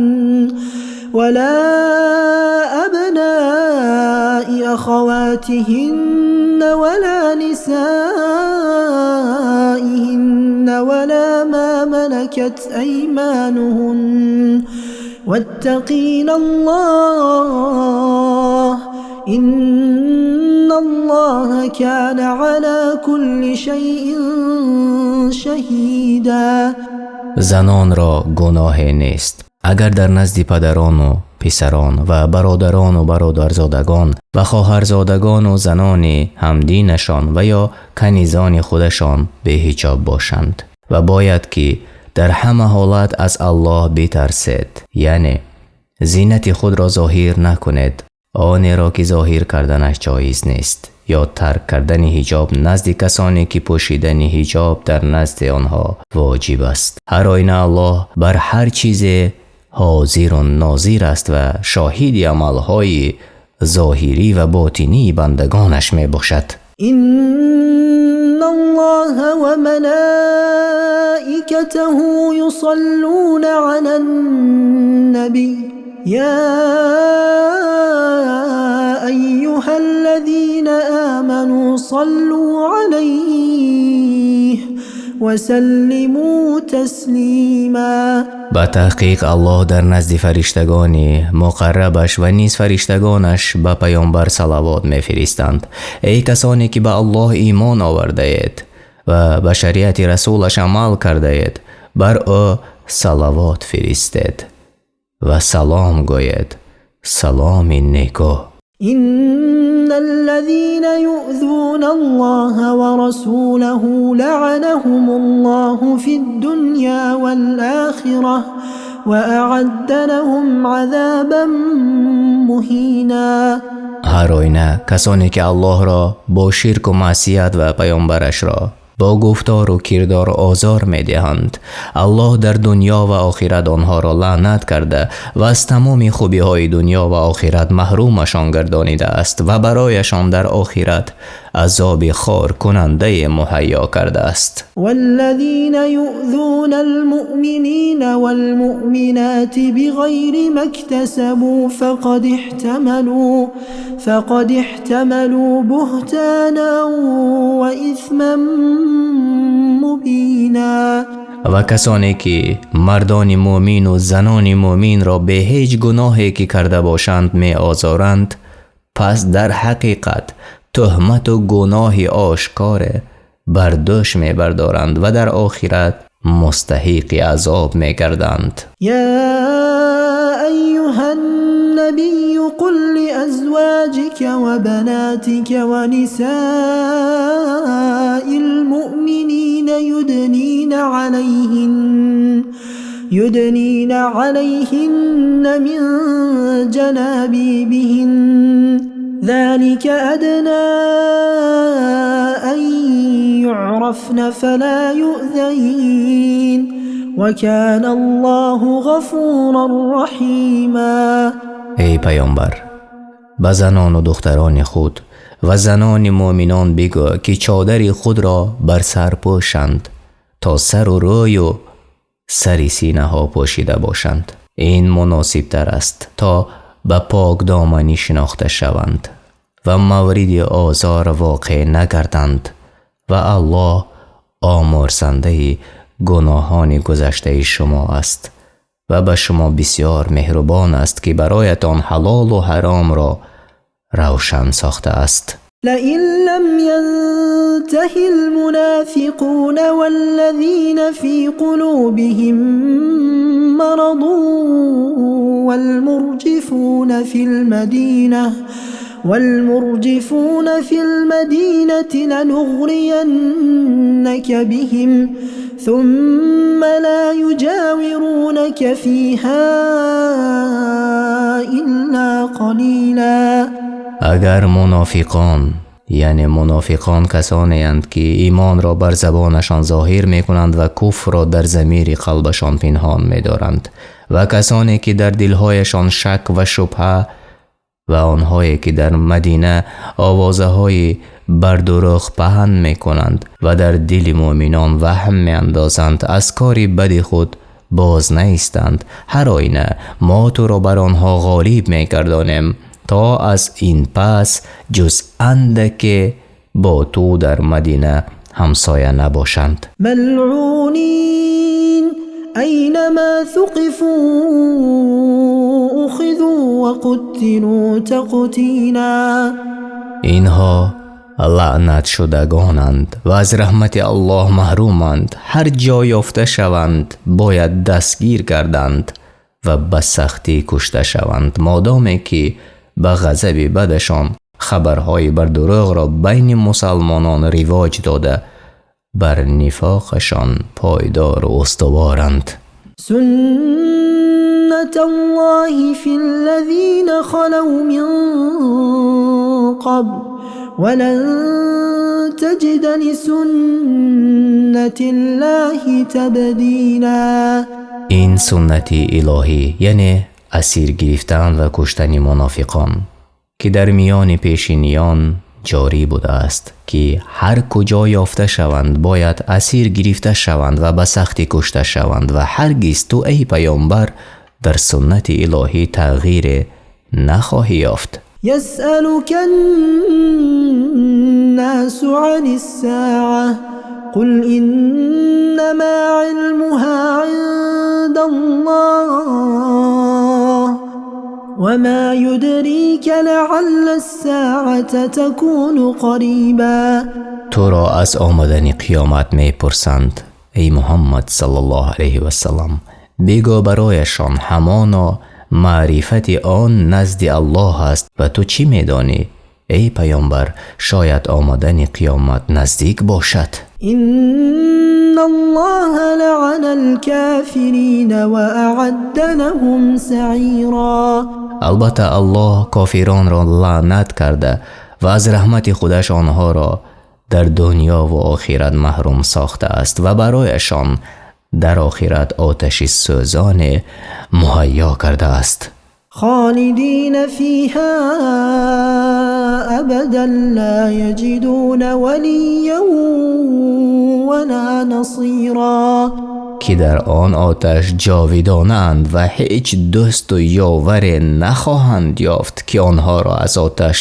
ولا أبناء أخواتهن ولا نسائهن ولا ما ملكت أيمانهن واتقين الله إن الله كان على كل شيء شهيدا.
Занонро гуноҳе нест, агар дар назди падарону писарон ва бародарону бародарзодагон ва хоҳарзодагону занони ҳамдинашон ва ё канизони худашон беҳиҷоб бошанд. Ва бояд ки дар ҳама ҳолат аз Аллоҳ битарсед, яъне зинати худро зоҳир накунед, онеро ки зоҳир карданаш ҷоиз нест, ё тарк кардани ҳиҷоб назди касоне ки пӯшидани ҳиҷоб дар назди онҳо воҷиб аст. Ҳар оина Аллоҳ бар ҳар чизе ҳозиру нозир аст ва шоҳиди амалҳои зоҳирӣ ва ботинии бандагонаш мебошад.
إن الله وملائكته يصلون على النبي يا أيها الذين آمنوا صلوا عليه وسلموا تسليما.
Ба таҳқиқ, Аллоҳ дар назди фариштагони муқаррабаш ва низ фариштагонаш ба паёмбар салавот мефиристанд. Эй касоне ки ба Аллоҳ имон овардаед ва ба шариати расулаш амал кардаед, бар ӯ салавот фиристед ва салом гӯед, саломи некӯ.
إن الذين يؤذون الله ورسوله لعنهم الله في الدنيا والآخرة وأعد لهم عذابا مهينا.
Ҳар оина, касоне ки Аллоҳро бо ширку маъсият ва паёмбарашро бо гуфтору кирдор озор медиҳанд, Аллоҳ дар дунё ва охират онҳоро лаънат карда ва аз тамоми хубиҳои дунё ва охират маҳрумашон гардонидааст ва барояшон дар охират азоби хоркунандае муҳайё кардааст.
والذين يؤذون المؤمنين والمؤمنات بغير ما اكتسبوا فقد احتملوا بهتانا وإثما مبينا.
Ва касоне ки мардони мӯмину занони мӯминро бе ҳеҷ гуноҳе ки карда бошанд меозоранд, пас дар ҳақиқат тӯҳмату гуноҳи ошкоре бар дӯш мебардоранд ва дар охират мустаҳиқи азоб мегарданд.
يا أيها النبي قل لأزواجك وبناتك ونساء المؤمنين يدنين عليهن من جلابيبهن، ذلك أدنى أن يعرفن فلا يؤذين، وكان الله غفورا رحيما.
Эй паёмбар, ба занону духтарони худ ва занони мӯминон бигӯ, ки чодари худро бар сар пӯшанд, то сару рӯю сари синаҳо пӯшида бошанд. Ин муносибтар аст, то ба покдоманӣ шинохта шаванд ва мавриди озор воқеъ нагарданд, ва Аллоҳ омӯрзандаи гуноҳони гузаштаи шумо аст ва ба шумо бисёр меҳрубон аст, ки бароятон ҳалолу ҳаромро равшан сохтааст.
لئن لم ينته المنافقون والذين في قلوبهم مرض والمرجفون في المدينة لنغرينك بهم ثم لا يجاورونك فيها إلا قليلا.
Агар мунофиқон, яъне мунофиқон касонеанд, ки имонро бар забонашон зоҳир мекунанд ва куфрро дар замири қалбашон пинҳон медоранд, ва касоне ки дар дилҳояшон шак ва шубҳа, ва онҳое ки дар Мадина овозаҳои бардурӯғ паҳн мекунанд ва дар дили мӯминон ваҳм меандозанд, аз кори бади худ боз наистанд, ҳар оина мо туро бар онҳо ғолиб мегардонем, то аз ин пас ҷуз андаке бо ту дар Мадина ҳамсоя набошанд.
ملعونين أينما ثقفوا أخذوا وقتلوا تقتيلا.
Инҳо лаънатшудагонанд ва аз раҳмати Аллоҳ маҳруманд. Ҳар ҷо ёфта шаванд, бояд дастгир гарданд ва ба сахтӣ кушта шаванд, модоме ки ба ғазаби бадашон хабарҳои бардурӯғро байни мусалмонон ривоҷ дода, бар нифоқашон пойдору устуворанд.
سنة الله في الذين خلوا من قبل، ولن تجد لسنة الله تبديلا.
Ин суннати илоҳӣ, яъне асир гирифтан ва куштани мунофиқон, ки дар миёни пешиниён ҷорӣ будааст, ки ҳар куҷо ёфта шаванд бояд асир гирифта шаванд ва ба сахтӣ кушта шаванд, ва ҳаргиз ту эй паёмбар дар суннати илоҳӣ тағйире нахоҳӣ ёфт.
يسألك الناس عن الساعة قل إنما علمها عند الله وما يدريك لعل الساعة تكون قريبا.
Туро аз омадани қиёмат мепурсанд, эй Муҳаммад саллаллоҳу алайҳи васаллам, бигӯ барояшон: ҳамоно маърифати он назди Аллоҳ аст, ва ту чӣ медонӣ, эй паёмбар, шояд омадани қиёмат наздик бошад.
إن الله لعن الكافرين وأعد لهم سعيرا.
Албатта Аллоҳ кофиронро лаънат карда ва аз раҳмати худаш онҳоро дар дунё ва охират маҳрум сохтааст ва барояшон дар охират оташи сӯзоне муҳайё кардааст.
خالدين فيها أبدا لا يجدون وليا ولا نصيرا.
Ки дар он оташ ҷовидонаанд ва ҳеҷ дӯсту ёваре нахоҳанд ёфт, ки онҳоро аз оташ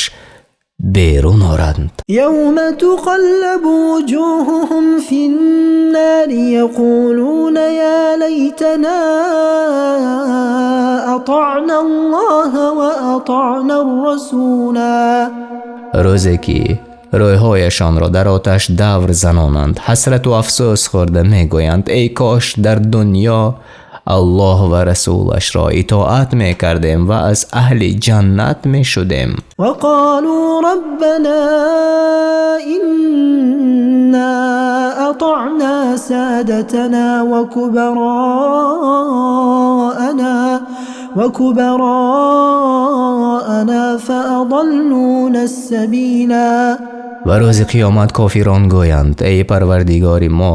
берун оранд.
يوم تقلب وجوههم في النار يقولون يا ليتنا أطعنا الله وأطعنا الرسولا.
Рӯзе ки рӯйҳояшонро дар оташ давр занонанд, ҳасрату афсӯс хӯрда мегӯянд: эй кош дар дунё Аллоҳ ва расулашро итоат мекардем ва аз аҳли ҷаннат мешудем.
وقالوا ربنا إنا أطعنا سادتنا وكبراءنا فأضلونا السبيلا.
Ва рӯзи қиёмат кофирон гӯянд: эй Парвардигори мо,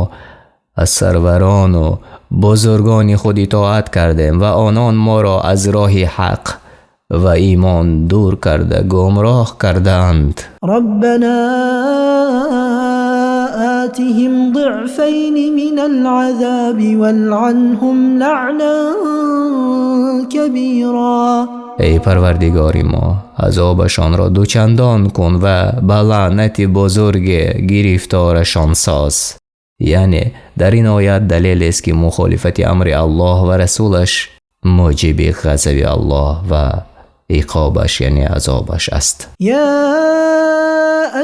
аз сарварону бузургони худ итоат кардем ва онон моро аз роҳи ҳақ ва имон дур карда гумроҳ кардаанд.
ربنا آتهم ضعفين من العذاب والعنهم لعنا كبيرا.
Эй Парвардигори мо, азобашонро дучандон кун ва ба лаънати бузурге гирифторашон соз. Яъне дар ин оят далелест, ки мухолифати амри Аллоҳ ва расулаш муҷиби ғазаби Аллоҳ ва иқобаш, яъне азобаш аст.
يا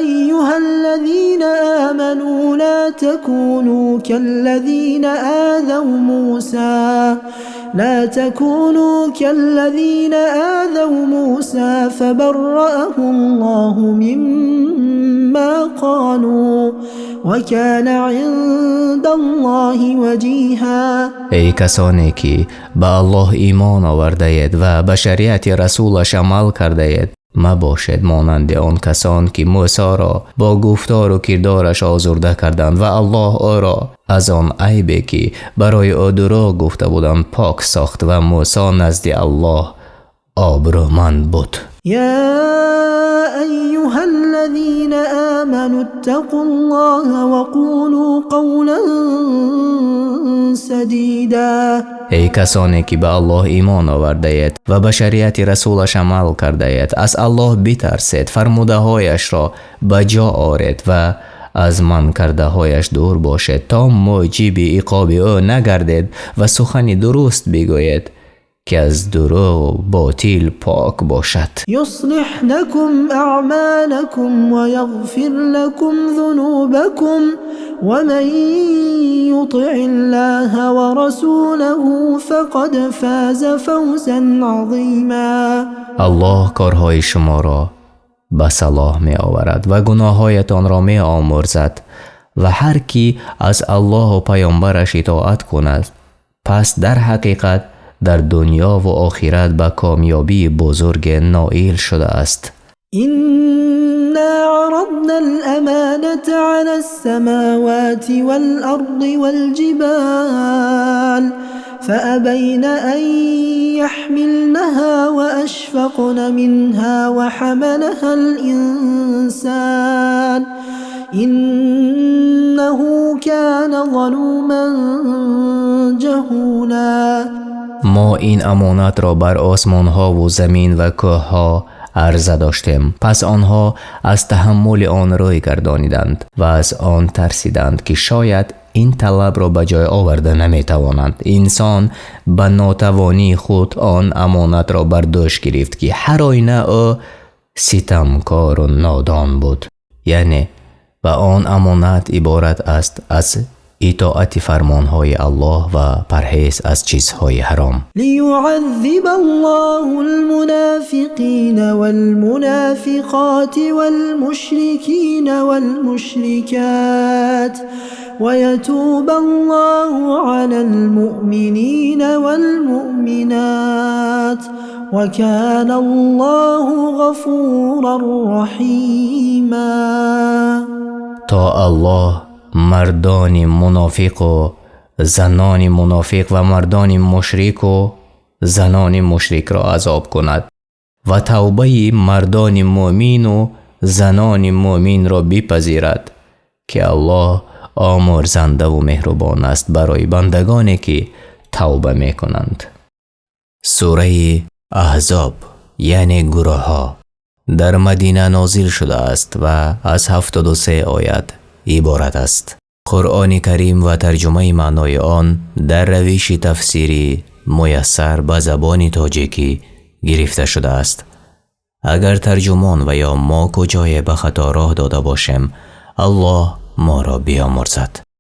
أيها الذين آمنوا لا تكونوا كالذين آذوا موسى لا تكونوا كالذين آذوا موسى فبرأه الله مما قالوا وكان عند الله وجيها.
Эй касоне ки ба Аллоҳ имон овардаед ва ба шариати расулаш амал кардаед, мабошед монанди он касон ки Мӯсоро бо гуфтору кирдораш озурда карданд ва Аллоҳ ӯро аз он айбе ки барои ӯ дурӯғ гуфта буданд пок сохт ва Мӯсо назди Аллоҳ обрӯманд буд.
يا أيها الذين آمنوا اتقوا الله وقولوا قولا سديدا.
Эй касоне ки ба Аллоҳ имон овардаед ва ба шариати расулаш амал кардаед, аз Аллоҳ битарсед, фармудаҳояшро ба ҷо оред ва аз манъкардаҳояш дур бошед, то муҷиби иқоби ӯ нагардед ва сухани дуруст бигӯед, ки аз дурӯғу ботил пок бошад.
يصلح لكم أعمالكم ويغفر لكم ذنوبكم ومن يطع الله ورسوله فقد فاز فوزا عظيما.
Аллоҳ корҳои шуморо ба салоҳ меоварад ва гуноҳҳоятонро меомӯрзад, ва ҳар кӣ аз Аллоҳу паёмбараш итоат кунад, пас дар ҳақиқат дар дунё ва охират ба комёбии бузурге ноил шудааст.
إنا عرضنا الأمانة على السماوات والأرض والجبال فأبين أن يحملنها وأشفقن منها وحملها الإنسان إنه كان ظلوما جهولا.
Мо ин амонатро бар осмонҳову замин ва кӯҳҳо арза доштем, пас онҳо аз таҳаммули он рӯй гардониданд ва аз он тарсиданд, ки шояд ин талабро ба ҷой оварда наметавонанд. Инсон ба нотавонии худ он амонатро бар дӯш гирифт, ки ҳар оина ӯ ситамкору нодон буд. Яъне ва он амонат иборат аст аз итоати фармонҳои Аллоҳ ва парҳез аз чизҳои ҳаром.
ليعذب الله المنافقين والمنافقات والمشركين والمشركات ويتوب الله على المؤمنين والمؤمنات وكان الله غفورا رحيما.
То Аллоҳ мардони мунофиқу занони мунофиқ ва мардони мушрику занони мушрикро азоб кунад ва тавбаи мардони мӯъмину занони мӯъминро бипазирад, ки Аллоҳ омӯрзандаву меҳрубон аст барои бандагоне, ки тавба мекунанд. Сураи Аҳзоб, яъне гурӯҳҳо, дар Мадина нозил шудааст ва аз 73 оят иборат аст. Қуръони Карим ва тарҷумаи маънои он дар равиши тафсири Муяссар ба забони тоҷикӣ гирифта шудааст. Агар тарҷумон ва ё мо куҷое ба хато роҳ дода бошем, Аллоҳ моро биёмурзад.